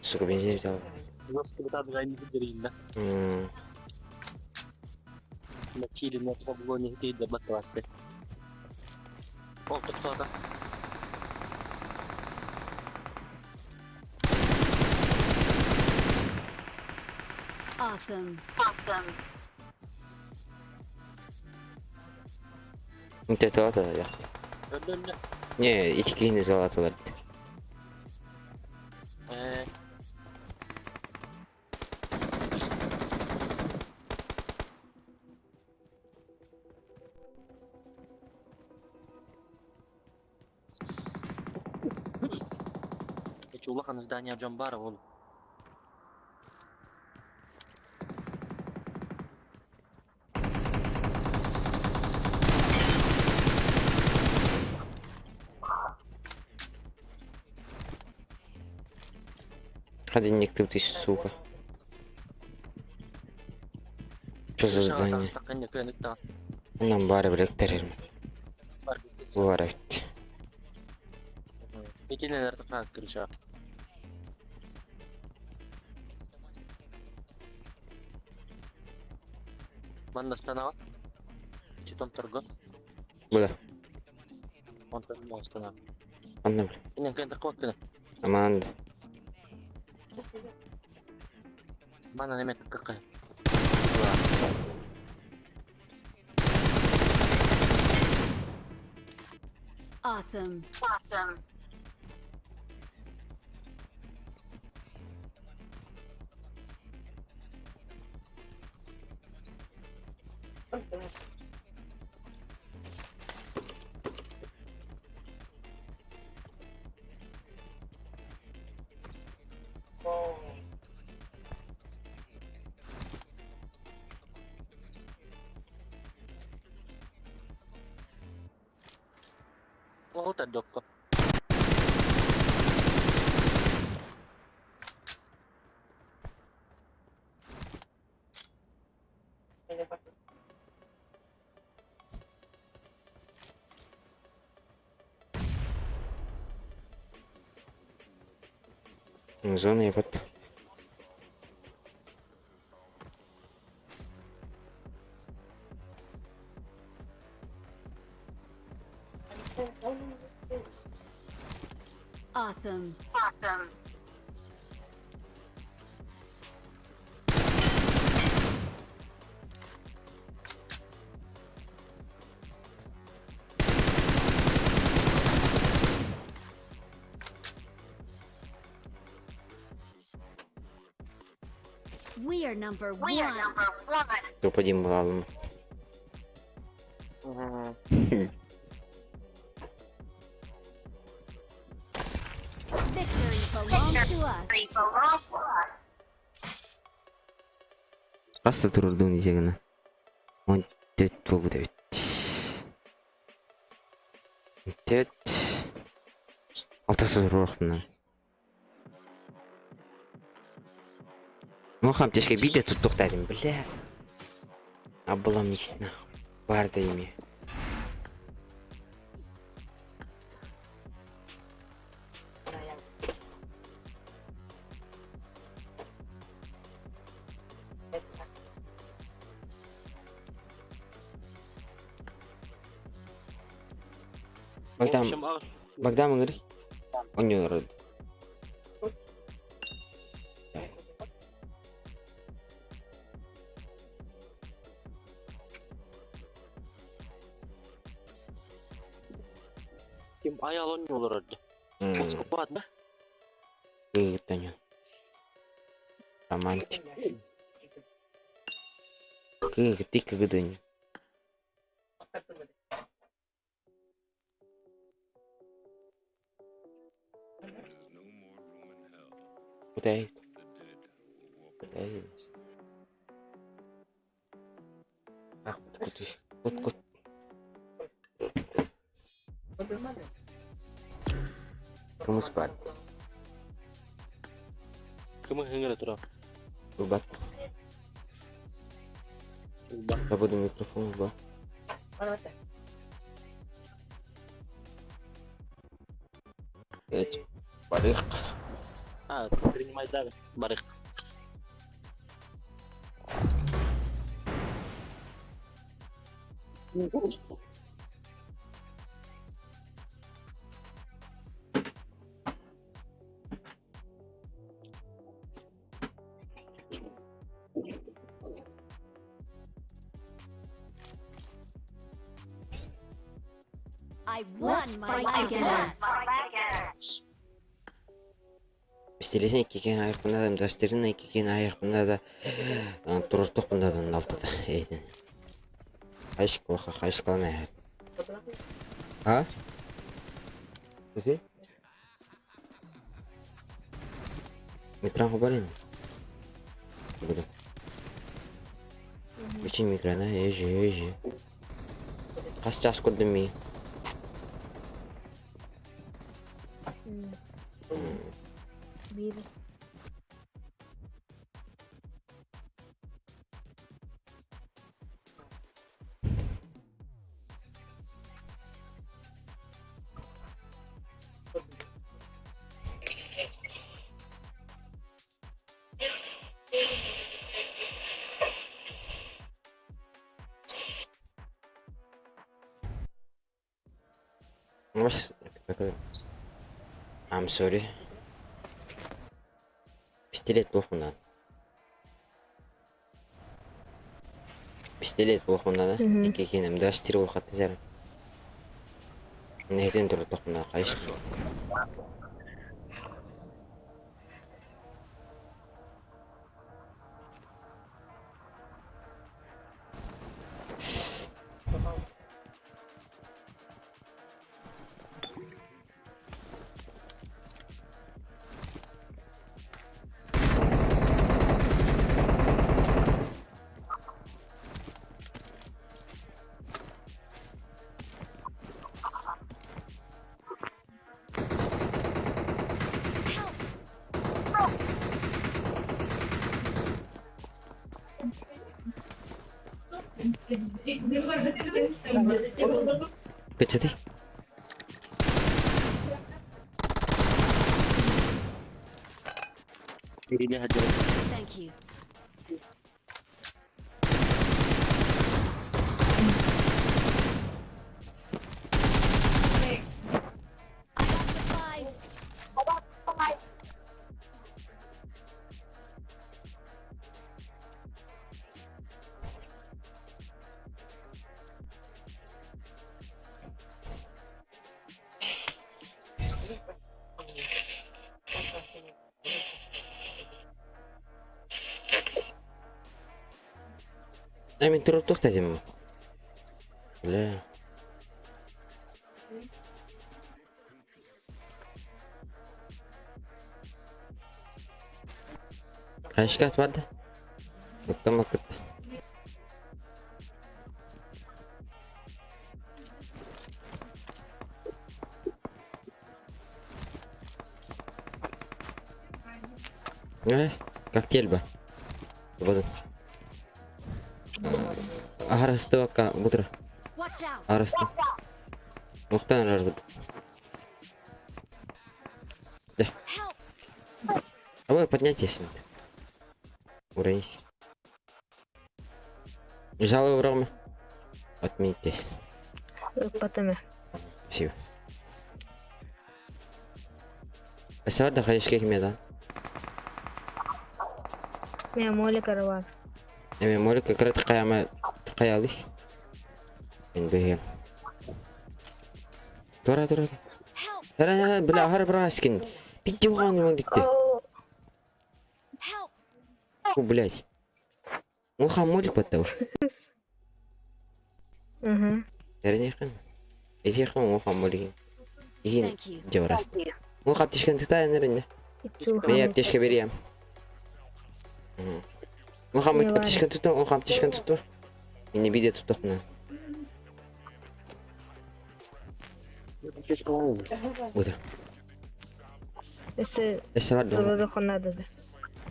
Сука, бензин взял. Awesome. Инте талата яқты. Не, ити киһини талатылар. Эти улахан здания Джамбара ол. Hadi никто ты, сука. Что за здание? Нам бары билек терерм. Бар эбит. Манна станава. Читон торгот. Буда. Он станава. Анна бля. Инен кыйын таккы Аманда. Манна неме таккы. Awesome. Ол докко. Зона ебать. Awesome. We are number one. Топ-1 буолалым. Victory belongs to us. Хас да турурдуун диэҕинэ 14 буолбут эбит. 4 алта туруохпунан. Ну хамтешка биирдэ туттуохтаатым бля. Обломись нахуй. Бар да ими. Богдан, Богдан ыҥыр. Оонньуу Ким аял оонньуу олорор дии. Москва да? Кыыгыттан Романтик. Кыыгыты кыгыдын. Кутай. Кутай. Ах, кут кут кут. Кымыс баар. Кымы хыңыра тура. Ылбат. Забуду микрофон ылба. Барык. А, принимай залы. Барык. I won my last match. Истилесин иккикен айахпына да, дастерин иккикен айахпына да, туруртухпун да алтыда эйтин. Хайш кылха, хайш кылана А? Үси? Микрон хабарын. Буду. Включи микрона, ежи, ежи. Хас час көрдүм ми. Биир Бас I'm sorry. Пистолет туохпунан. Пистолет буолуохпунан икки киинэм даже тир буолухаттан сэрэ. Нэһитин туртохпуна хайш. Кычыты. Thank you. I got supplies. Э, мин туруктух дедим. Бля. Хайшкат барды. Ыктым ыкыт. Э, коктейль ба. Буду. Арастыбакка бутура. Watch out. Арасты. Октан арбыт. Да. Help. А вы поднятие с ним. Уронить. Жалобы Рома. Отменитесь. Ыппатым. Спасибо. Спасибо, хаешке кимеда. Мэ моля караван. Эми моля как раз такая такая ли. Мен бэйэм. Тура тура. Help. Тара тара бля хар браскин. Пикти ухан мон дикте. Help. О, блядь. Ухан молик баттау. Угу. Тэрнехэн. Этихэн ухан молик. Игин Thank you. жабраст. Ухан аптечканы тыта нэринне. Мен аптечка берем. Ухан Не аптечканы туту, ухан аптечканы туту. Мени биде тутук мына. Бутыр. Өссө Эссе бар да. туророхоннада да.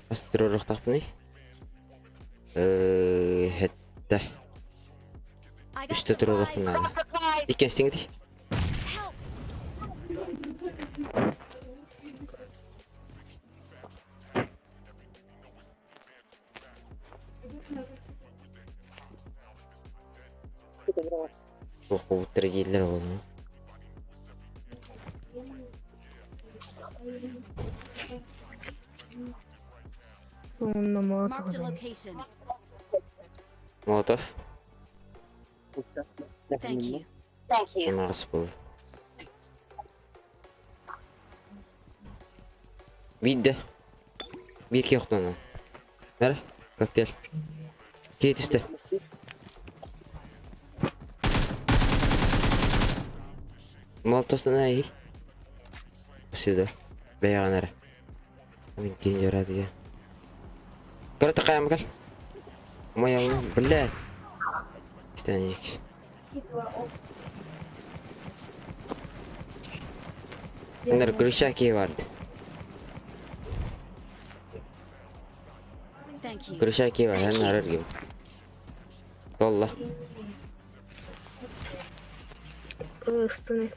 Астыророхтахпыный. Э, хетте. I got Үстэ supplies. туророхпунада. Иккенстиңити. Help. Ох, дииллэр буолла. Онно Marked a молотов. location. Молотов. Thank you. Унагыс буолла. Бидде. Бирке охтону. Бер, коктейль. Кей түсті. Молотовтан ай. Сюда. Бәйгән әрі. Аның кейін жарады я. Короче, каям кел. Моя, блядь. Станик. Bunlar Gruşaki vardı. Thank you. Gruşaki var. Hemen arar gibi. Valla. Ыстын.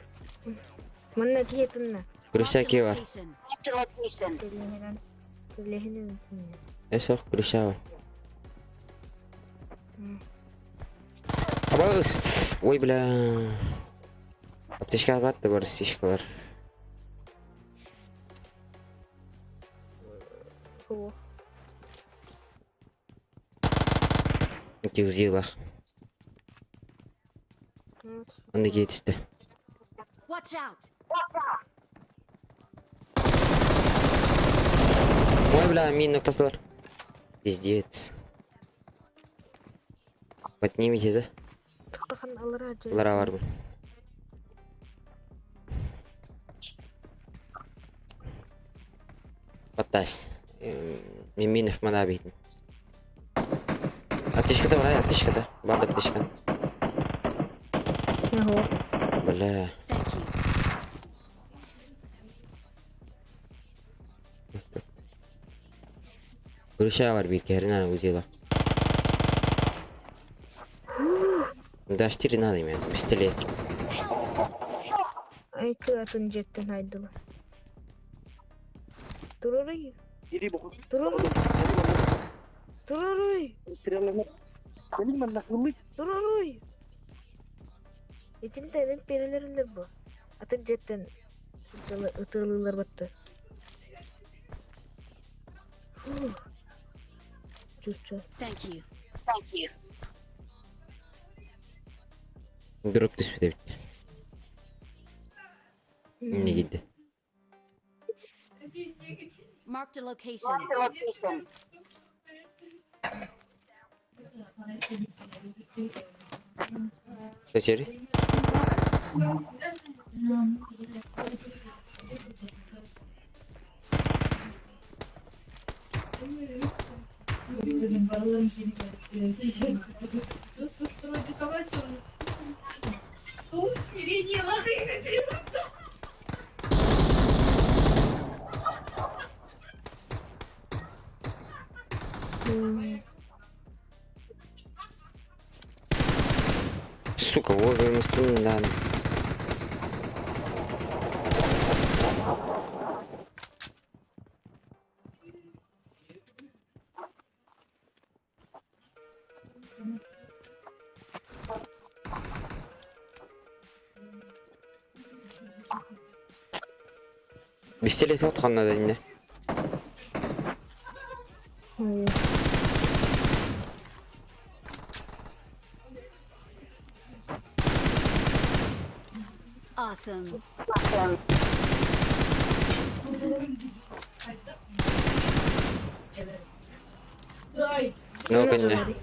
Манна тиетинна. Marked a Gruşaki var. location. Телехинен. Eso Gruşa var. Абас. Ой, бля. Аптечка батты бар сишкалар. О. Узила. Аны кетишти. Watch out. Ой, бля, мин ноктасылар. Пиздец. Поднимите, да? Тықтахан алыра жа. Булар бар бу. Баттас. Мен минов мана бейтин. Аптечка да бар, аптечка да. Бар аптечка. Ого. Бля. Thank you. Груша бар бир керин узила. Да, 4 надо иметь, пистолет. Ай кыатын жеттен айдыла. Туроры. Туруруй! Туруруй! Туруруй! Итинтэ эн перелерилер бу. Атын дьиэттэн ытыалыылар батты. Фух. Чучча. Thank you. Thank you. Дроп түспүт эбит. Не киирдэ. Marked a location. Көчери. Сука, вовремя да. Пистолет от ханна да инне. Awesome. Ну кэннэ.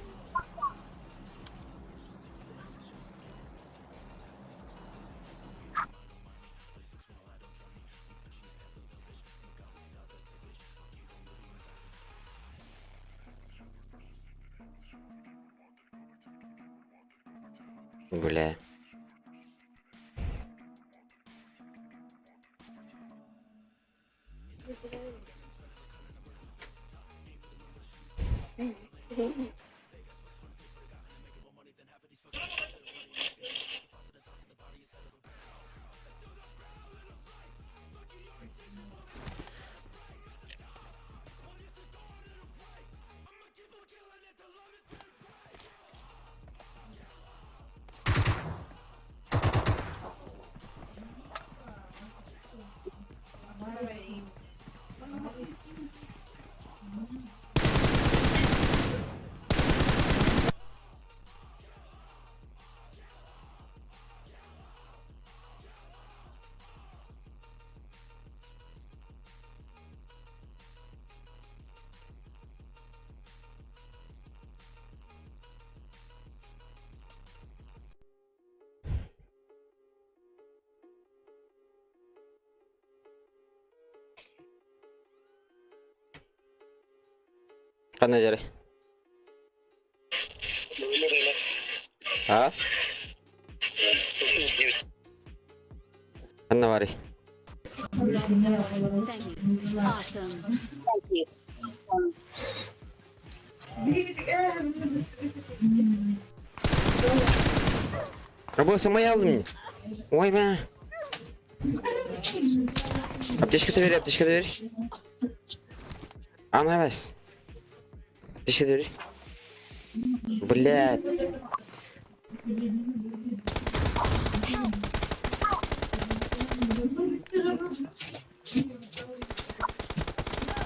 Бля. Ханна дьэрэ? А? Ханна барый? Thank you. Awesome. Рабо сымай алдым мне. Ой, бля. Аптечка бери, аптечка бери. Ана бәс. Аптечка бери. Блядь.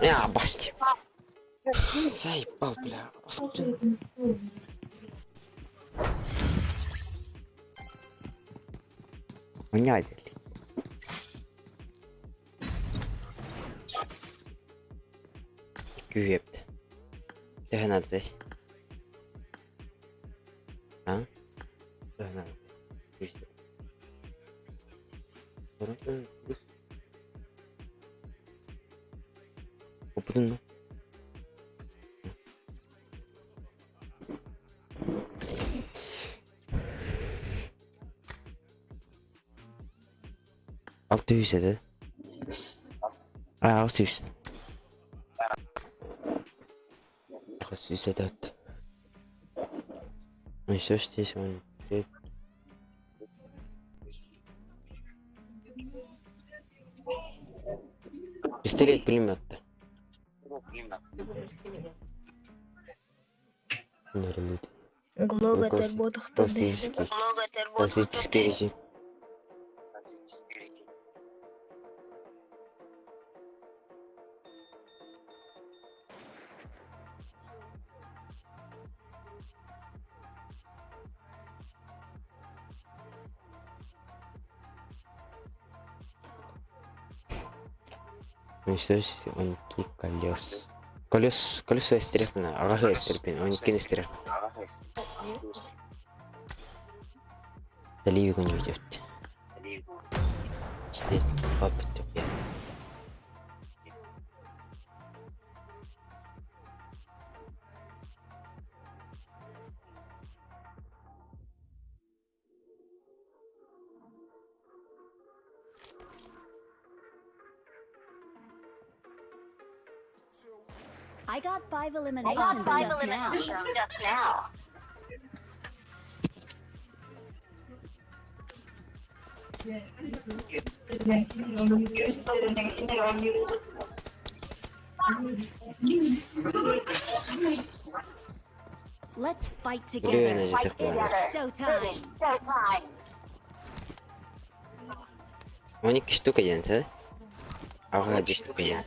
Я, басти. Заебал, бля. Паскудин. Воняет. Күйепті. Төһө надо А? Төһө надо. Опытын mı? Алты жүз еді. А, алты жүз. Хас жүз еді атты. Ну что ж здесь он? Пистолет пулемет. Нөрүлүт. Глога терботухтар Классический. Классический режим. Уничтожить 12 колес. Колес, колесо эстереппин, аҕаһы эстереппин, 12 эстереппин. Талии күнү Четыре, папа, I got 5 eliminations just now. Let's fight together. Блин, я такой. It's showtime. 12 штука диэн этэ. Аҕа дьикпинэ.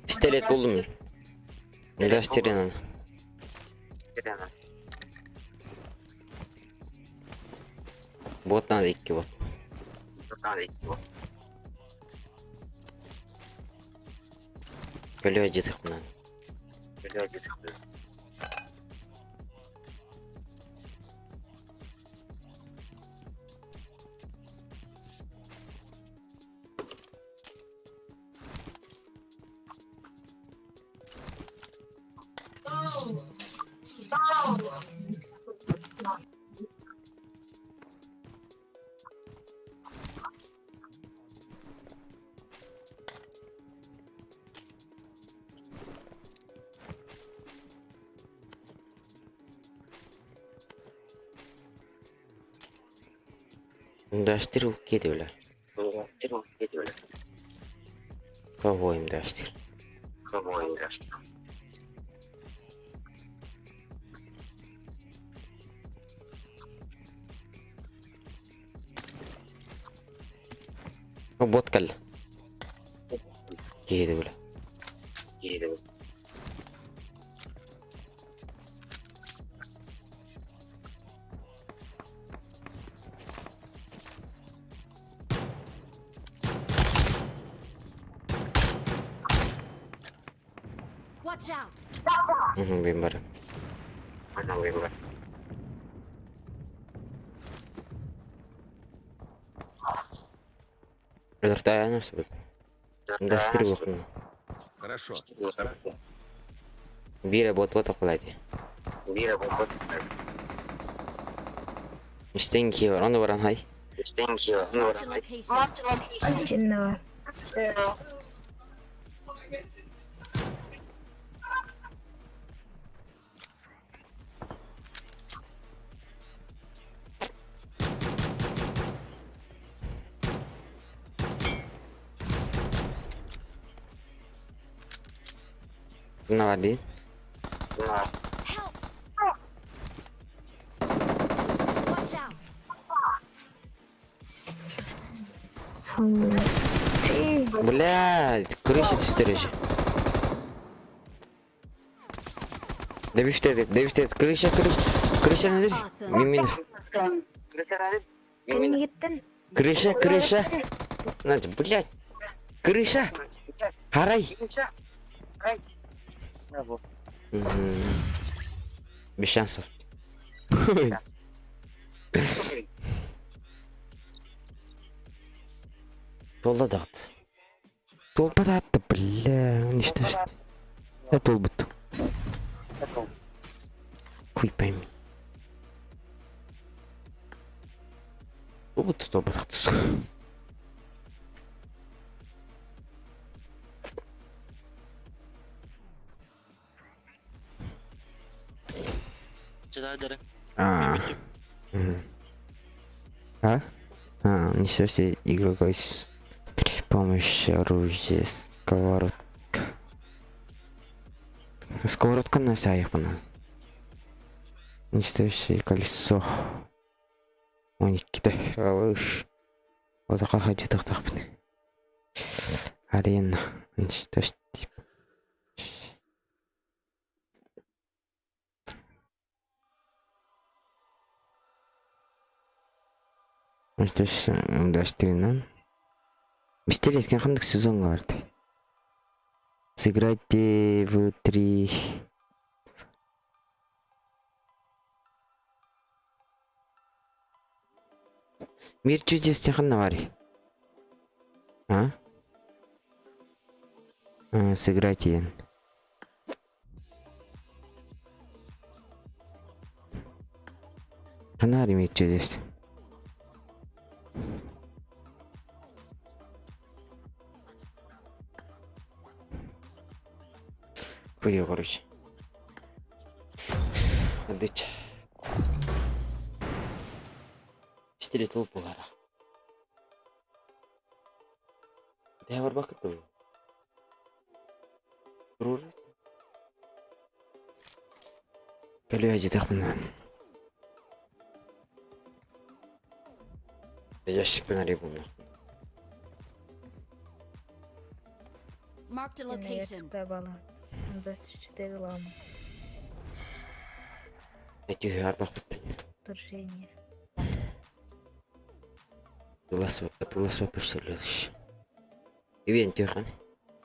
Пистолет булдум мен. Даштерен аны. Бот надо икки бот. Көлө дьиэтэхпинэн. Даштыр укки бля. Кого им даштыр? Бот кэллэ. Киһи бля. Watch out. Мгм, бары. Өлөртөйөн өсөбүт. Дастыр буохуна. Хорошо. Бире бот бот акулайди. Мистен ки бар, оны баран хай. Marked a location. Итиннэ Мына бар дии. Help. Watch out. бар. Бля, крыша түстережі. Дэбифтет, дэбифтет, крыша, крыша, крыша нөдір. Миминов. Кэннигиттэн Крыша, крыша. Надя, блядь. Крыша. Харай. Без шансов. Туолла даҕат. Туолбат аатта, бля, уничтожить. Я туолбут. Хуй пойми. Туолбут туолбатах туску. А. А? А, ничего себе, игрока с при помощи оружия сковородка. Сковородка на саяхпына. Уничтожьте колесо. Он иккитэ алыш. Отака хадьытахтахпын. Арена. Уничтожьте. Уничтожьте. Мистерия ханнык сезоҥҥа бардый? Сыграйте в три... Мир чудес ханна баарый? А? Сыграйте диэн. Ханна баарый Мир чудес? Хуй короче. Отдыть. Пистолет буолара. Дэһэ барбаккыт дуо? Туруор. Кэлиэ дьитэхпинэ. Ящикпин арый булнахпын. Marked a location. 24 лама. Эти арбахпыт. Вторжение. Тылас пөштөлөш. Ивент түйхан.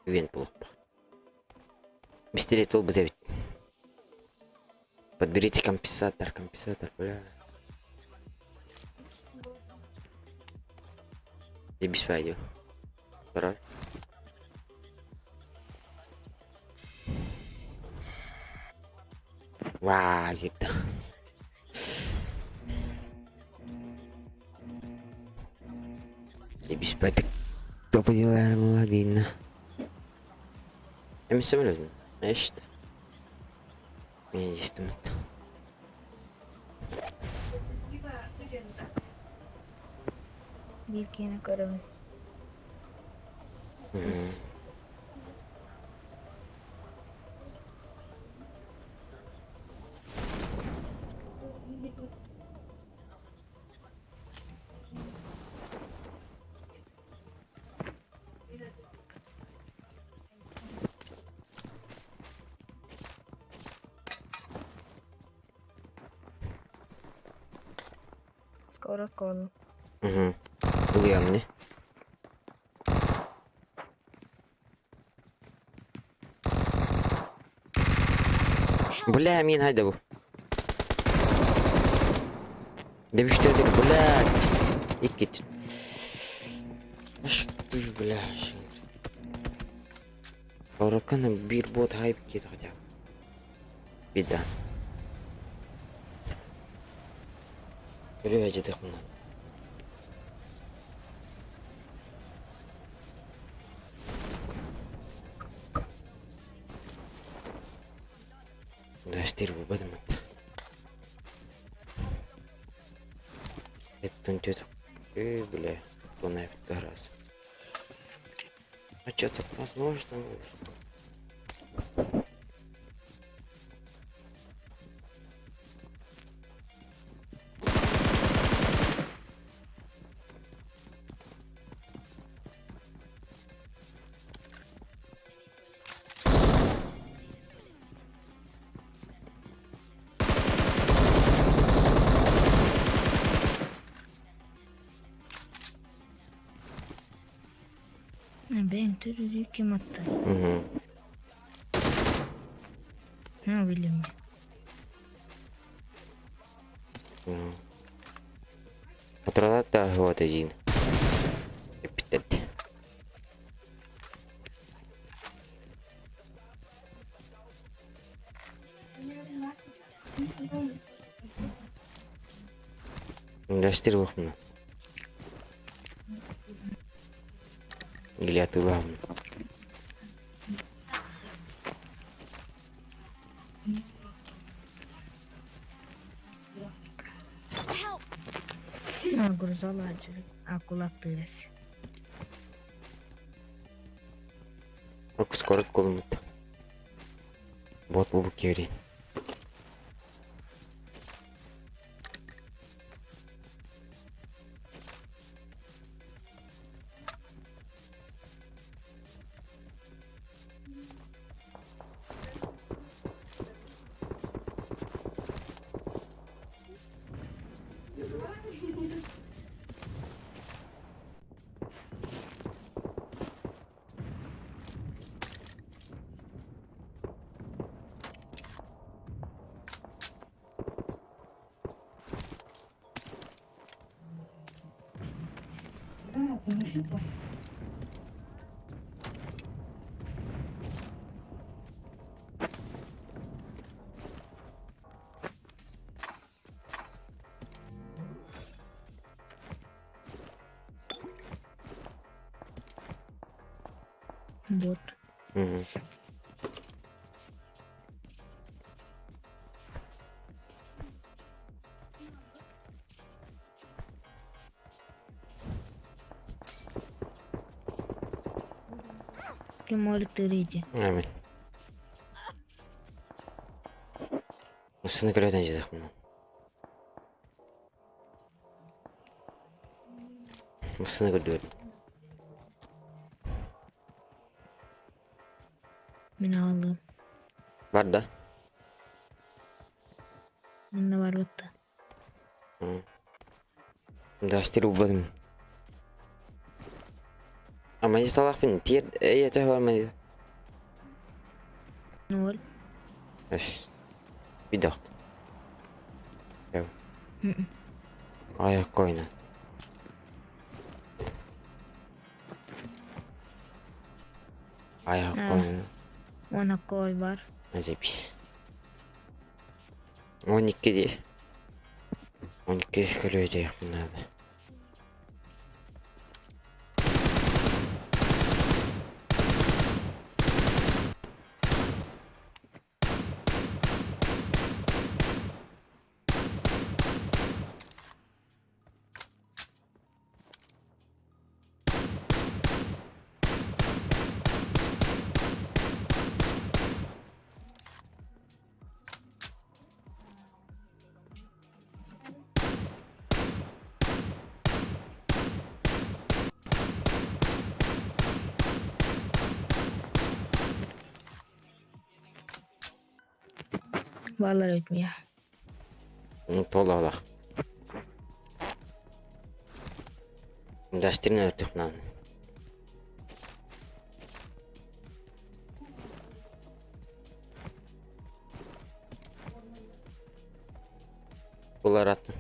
Ивент булуп. Пистолет ол бит. Подберите компенсатор, компенсатор, бля. Я без пойду. Пароль. Вау, ебда. Я без пойду. Кто поделал молодина? Я самолет. Значит. Меня здесь там. Биир киһини көрөбүн. Скоро колу. Угу. Ылыам мне. Бля, мин хайда бу. Дэбиштердик, блядь. Икки. Аш, ты, бля. Ороккана биир бот хайп кет хотя бы. Беда. Өлө дьытыхпына. Дастир бубадымат. Это тет. Эй, бля, то раз. А что так возможно? Бэйэҥ төрүрүү ким аттар? Билим. Отралат да вот один. Эпитет. Дастир буохмуна. Или атыылаһабын. Help! Грузалааччы акулаттыырас. Скоро колумут. Вот бу киэрин. Вот. Ким оликтыыр Амин. Массыына көрөтөн дьиэхпин. Массыына көрдүөр. Мин аҕаллым. Бар да? Манна барбытта. Дастир убадым. А монеталаахпын тиэр эйэтэ бар монета. Ноль. Эш. Бидахт. Аяк койна. Аяк койна. Уонна кой бар. Запись. 12 дии. 12 көлүөтүөхпүн наада. Баалар өтмүйэ. Толоолох. Дастирин өлтөхнөн. Булар атын.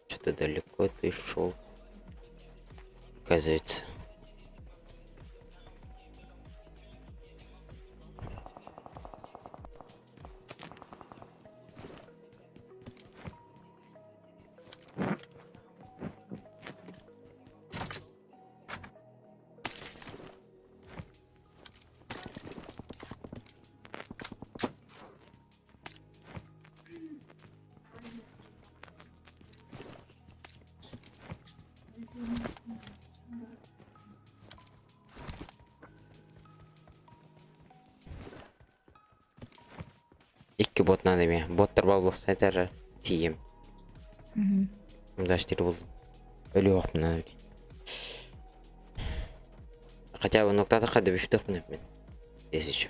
Что-то далеко ты шел. Оказывается. Икки бот надо мне. Боттар болбохтар тиийем. Даштир булдум. Өлүөхпүн надо. Хотя бы ноктатахха да бүттөхпүн мен. Если чё.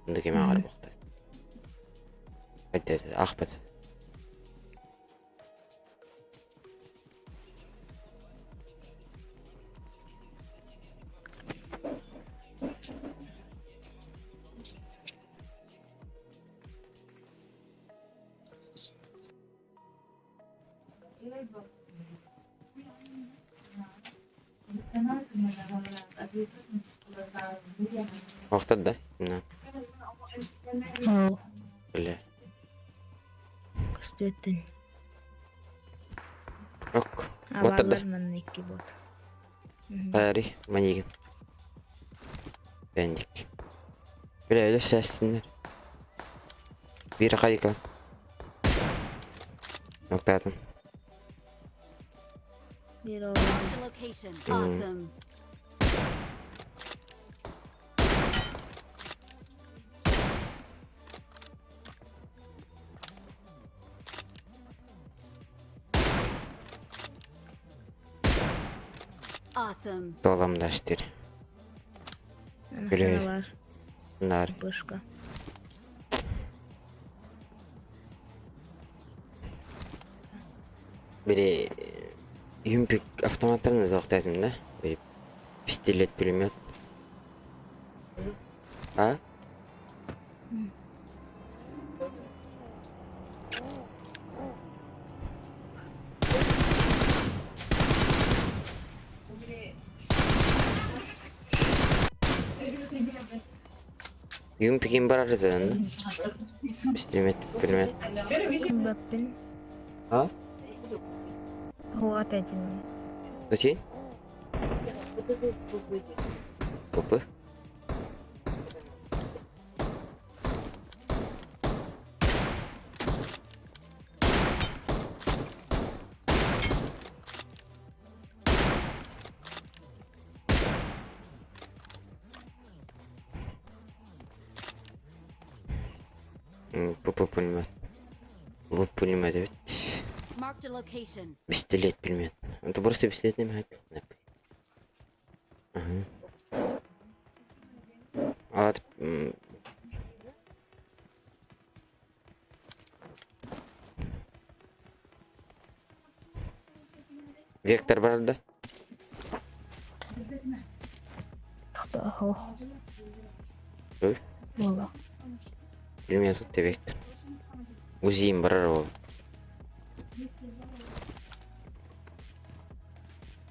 Онда кеме ағар боқта. Қайта ахпат. Охтор да? На. Ол Бля. көстүөттүн. Ок. Боттор да. Абаалар манна икки бот. Хайари, манигин. Бендик. Бля, өлө сәстиннер. Бир хайка. Ноктаатым. Биир ол Marked a location. Awesome. Awesome. Доламдаштыр. Бля. машиналар Нар. пышка. Бири юмпик автоматтарын тоқтайтым да. Бири пистолет пулемет. А? Юмпикин бар арыздан да. Пистолет пулемет. Бэппин. А? Хуат этин. Өтейін? Опы. ПП пулемет. Вот пулемет ведь. Marked a location. Пистолет пулемет. Это просто пистолет не мать. Ага. А, Вектор бар да? Тохтоо. Ой. Буолла. Пулемет тут вектор. УЗИм барар ол.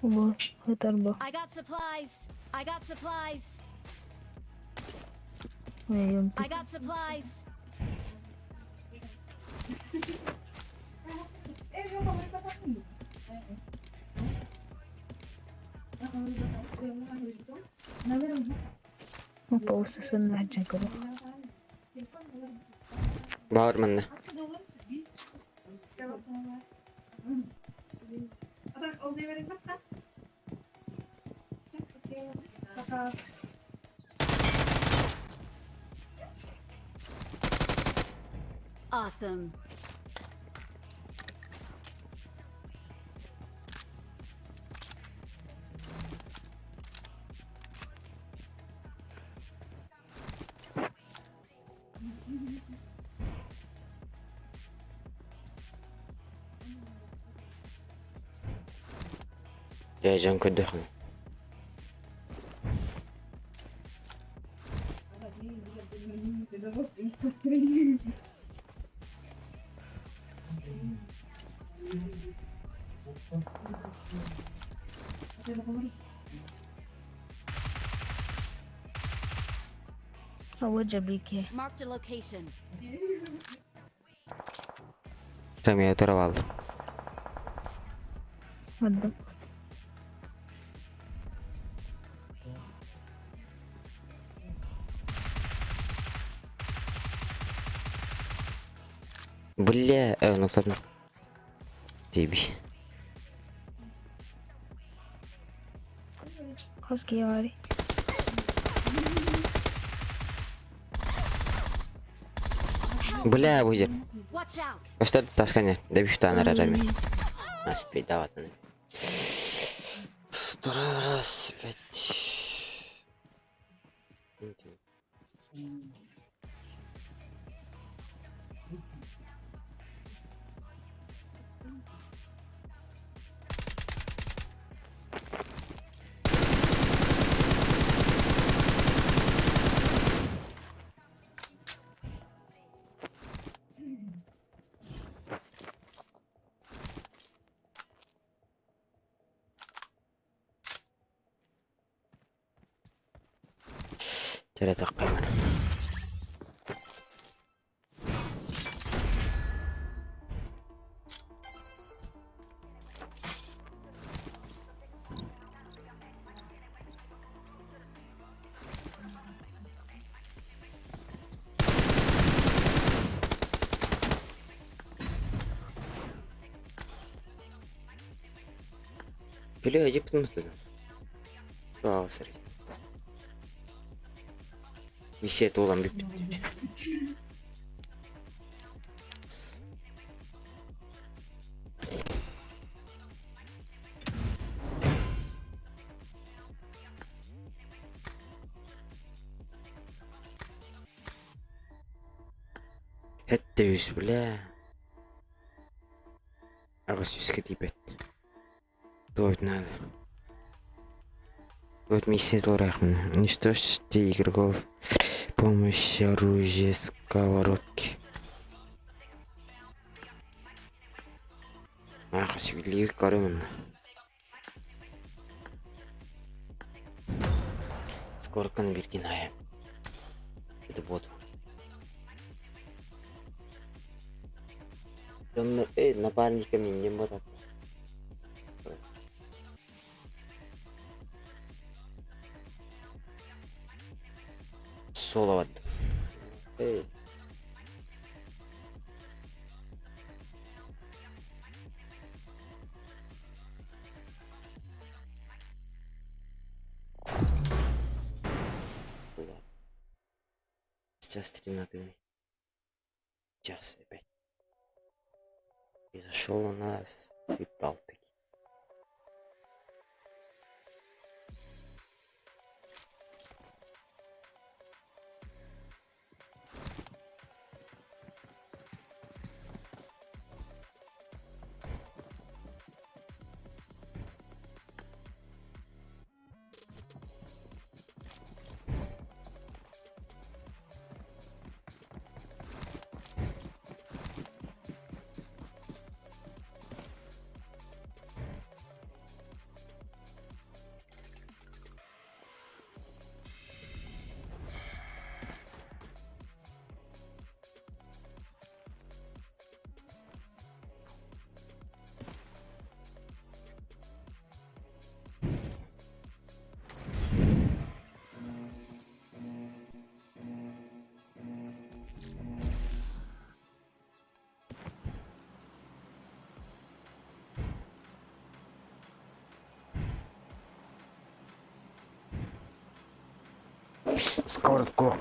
Бу хытар бу. I got supplies. I got supplies. Юмпик. I got supplies. Опа, сынна жакыры. Бар манна. Awesome. Я жан көрдөхүн. Ауа жабрике. Marked a location. Самия турап алдым. Мадам. Бля, ноктатын. Деби. Хаски яри. Бля, будет. Watch out. Оштар таскане, деби штанар арами. Аспи даватны. Второй раз, блядь. Сэрэтэххэ Били ыйыппытым Миссия туолан бүппүт. Хэттэ үс бля. Аҕыс үскэ тиийбэт. Стоит надо. Вот миссия Злорахмана. Уничтожьте игроков при помощи оружия сковородки. Ах, справедливый корона. Скоркан Биргиная. Это вот. Напарниками не вот. Соло Эй. Сейчас 13 час опять. И зашел у нас цветал таки. Скоротко.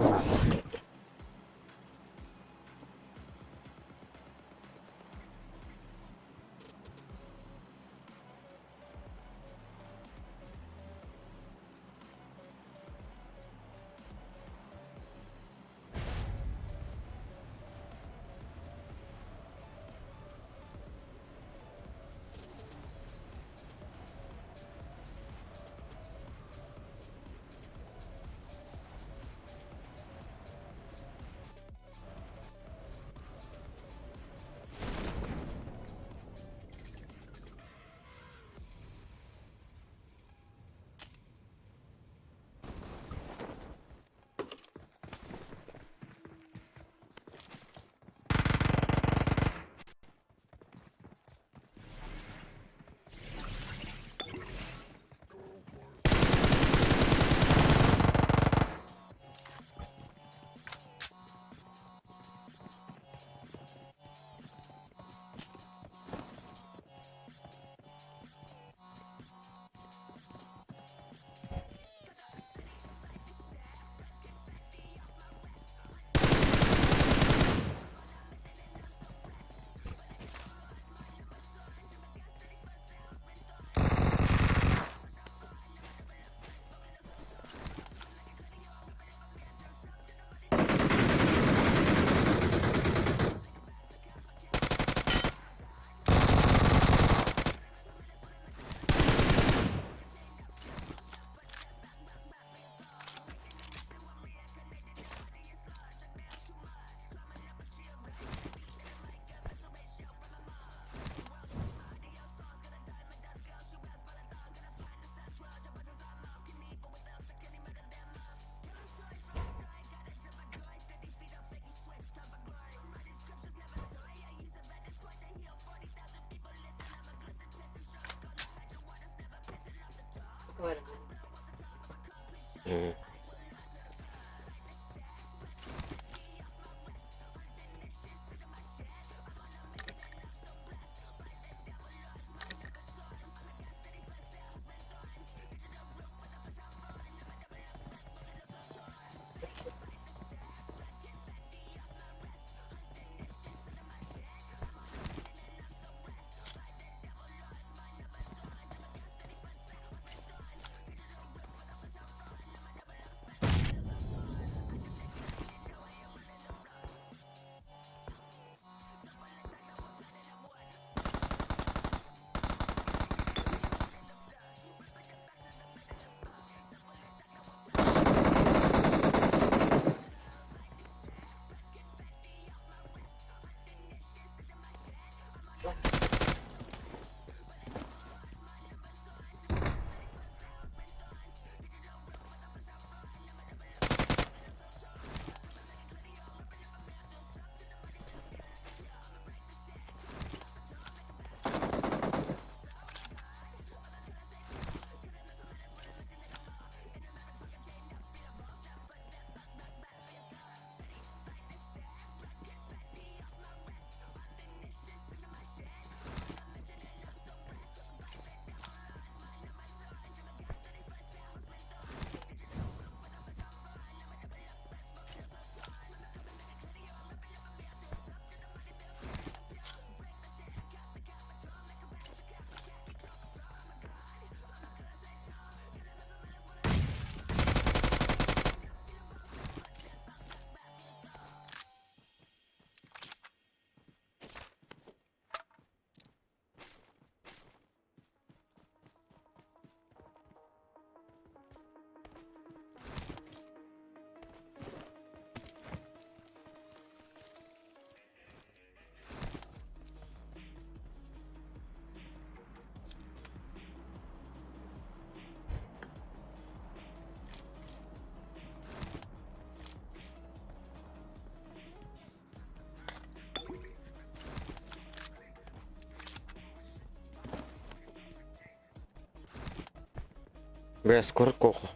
Бля, скоро колхоз.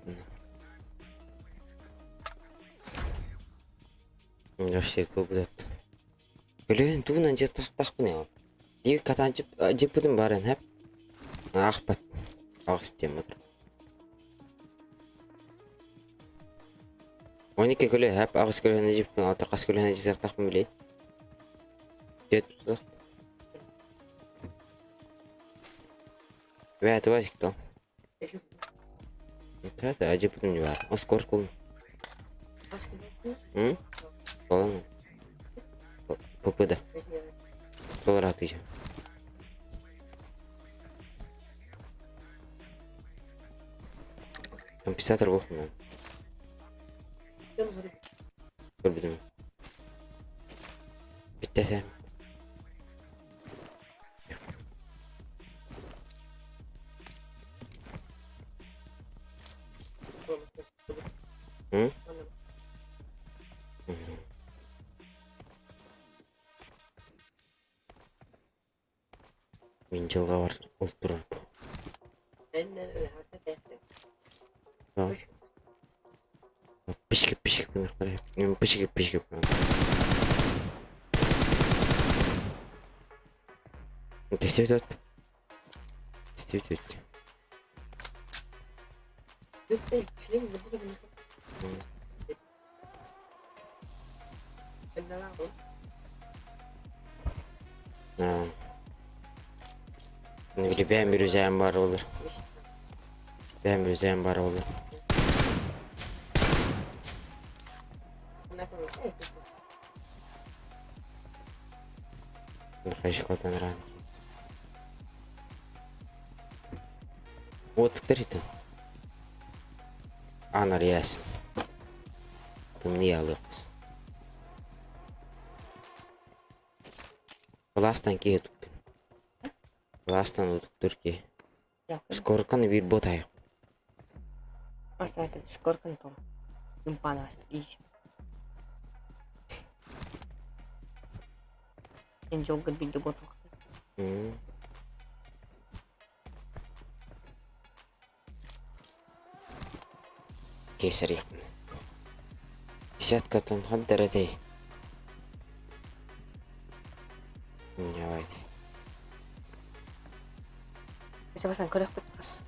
Вообще, то, блядь. Блин, тугунан дьэ тахтахпын ээ. Биир катаан дьиппытын баран хэп. Аахпат. Аҕыс диэн батыр. 12 көлө хэп аҕыс көлөһүнэ дьиппин алта хас көлөһүнэ дьисэхтахпын билей. Дьэ тутах. Бээ туга сикто. Трата дьиппытын бар. Оскор кул. М? Болон. ППД. Солар атыжа. Компенсатор был. Көрбүтүм. Биттесем. М? Мин дьылҕа бар ол турар. Пишки пишки пишки пишки. Ты все тут? Все тут. Ne bileyim ben bir üzerim var olur. Ben bir üzerim var olur. Хайшкалатан ранки. Вот ктыритын. Анар ясен. Тымны ялыппыз. Властан кие туктun. Властан утуктур ки. Скорканы бир бот аяк. Оставь скоркан том. Юмпана ись. Эн жолгор билди бот. Кесарьяхпын. Десяткаттан хандар этэй? Давайте. Это бастан көрөхпүт кыс.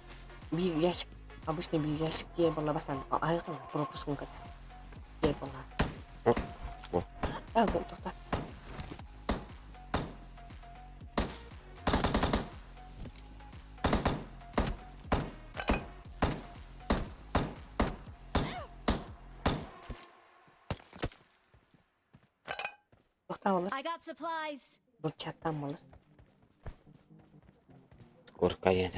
Биир ящик, обычный биир ящик диэн буолла бастан айыкын пропускун көр. Диэн буолла. Оп, вот. А, тоқта. Тоқта олар. I got supplies. Бұл чаттан болар. Сколько я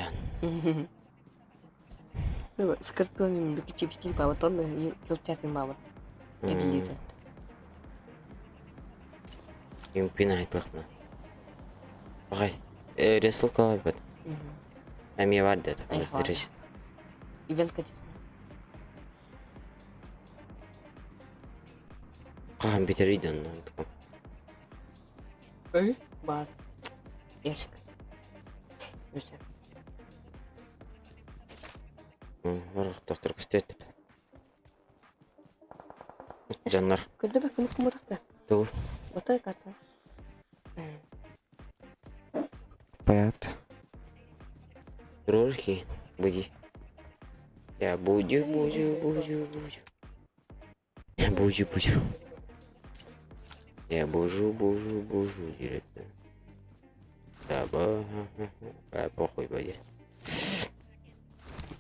Скорпион бикичи бабат, он килчатын бабат. Эбилийтен. Юмпина айтлахма. Ағай, ресылка бар. Әме бар деді. Ай, бар. Ивент катит. Қаған битер үйден. Бар. Ящик. Үсә. Бар доктор күстет. Жаннар. Көрдө бак ким кумутакта. Ту. Ботай карта. Паят. Дружки, буди. Я буду, буду, буду, буду. Я буду, буду. Я бужу, бужу, бужу, директор. Да, ба, а, похуй, боди.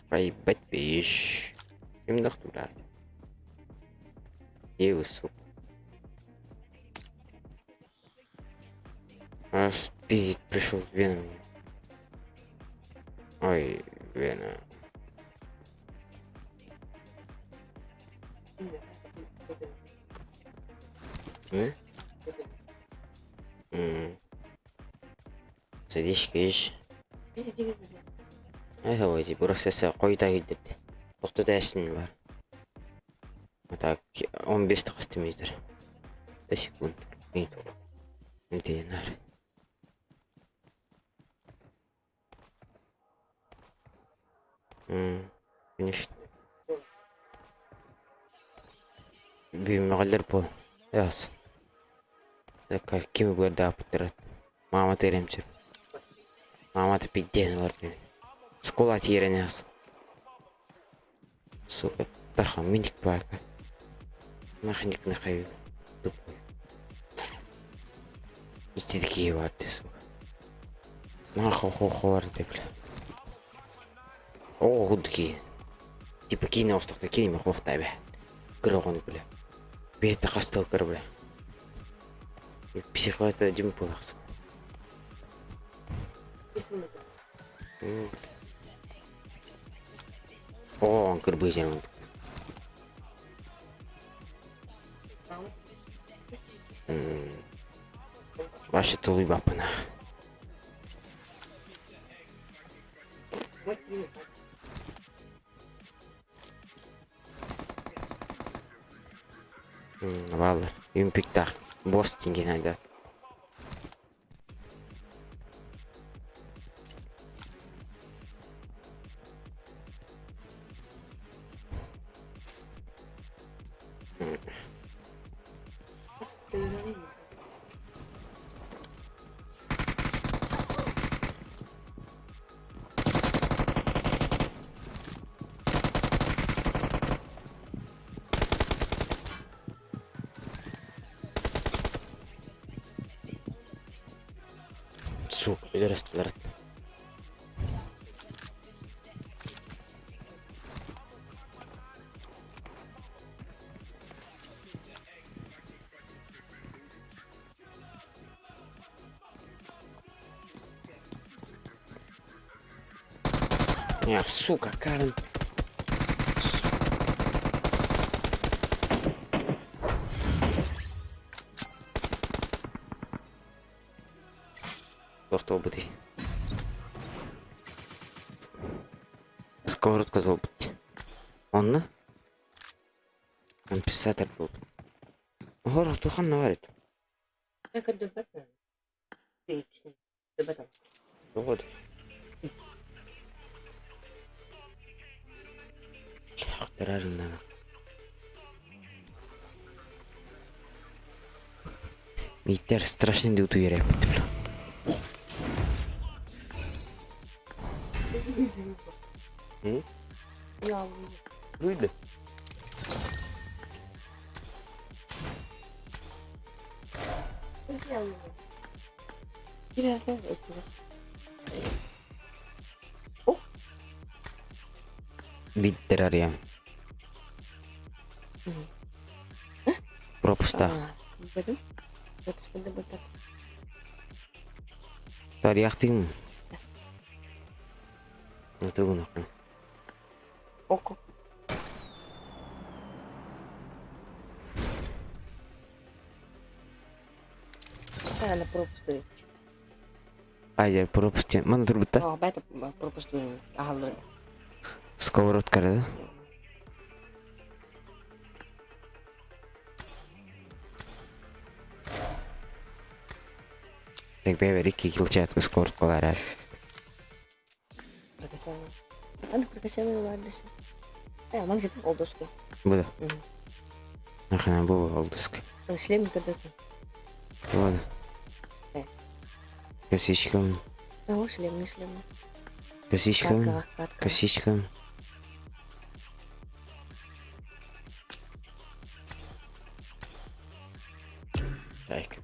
Поебать, бишь. Им нахуй, блядь. Где вы, сука? Раз пиздить пришел Веном. Ой, Вена. М? М. Садишь, киш. Ай, просто қойда үйдірді. Тоқты әсін бар. Так, 15 тақысты метр. Секунд. Минут. Минут нар. Конечно. Бүймөғілер бол. Ясын. Так, ким көрді апыттырат. Мама теремсір. Мама ты пидден алар мен. Школа тирене ясын. Сука, тархан миник бака. Нахник нахай. Тупой. Истидки бар ты, сука. Нахуй хо бар ты, бля. О, худки. Типа кине остақта кине хохтай бе. Кырогон, бля. Бетті қастал кыр, бля. Психолата дем болақ, сука. О, кырбы жерім. Вообще тулуй бапына. Баллар. Юмпиктах. Босс тенге надо. Сука, пидорастылар. Я, сука, Карен. Тохтобутый. Сковородка золбут. Онна? Компенсатор был. Город тухан наварит. Вот. Тарарыннана. Мииттэр страшный да утуйар эппит бля. Руйда. Биттер арыйам. Пропуста. Тарыйахтыгым. Натугун акын. Око. Ана пропустует. Айдер пропуск Мана турбутта. О, бэт пропустует. Ахаллы. Сковородка да? Так бэбер икки килчаат сковородкалар Прокачала. Аны прокачала бардысы. Э, ман кетип олдоску. Бу да. Ахана бу олдоску. Шлем көрдөкү. Ладно. Э. Косичкам. О, шлем, не шлем. Косичкам. Косичкам. Так.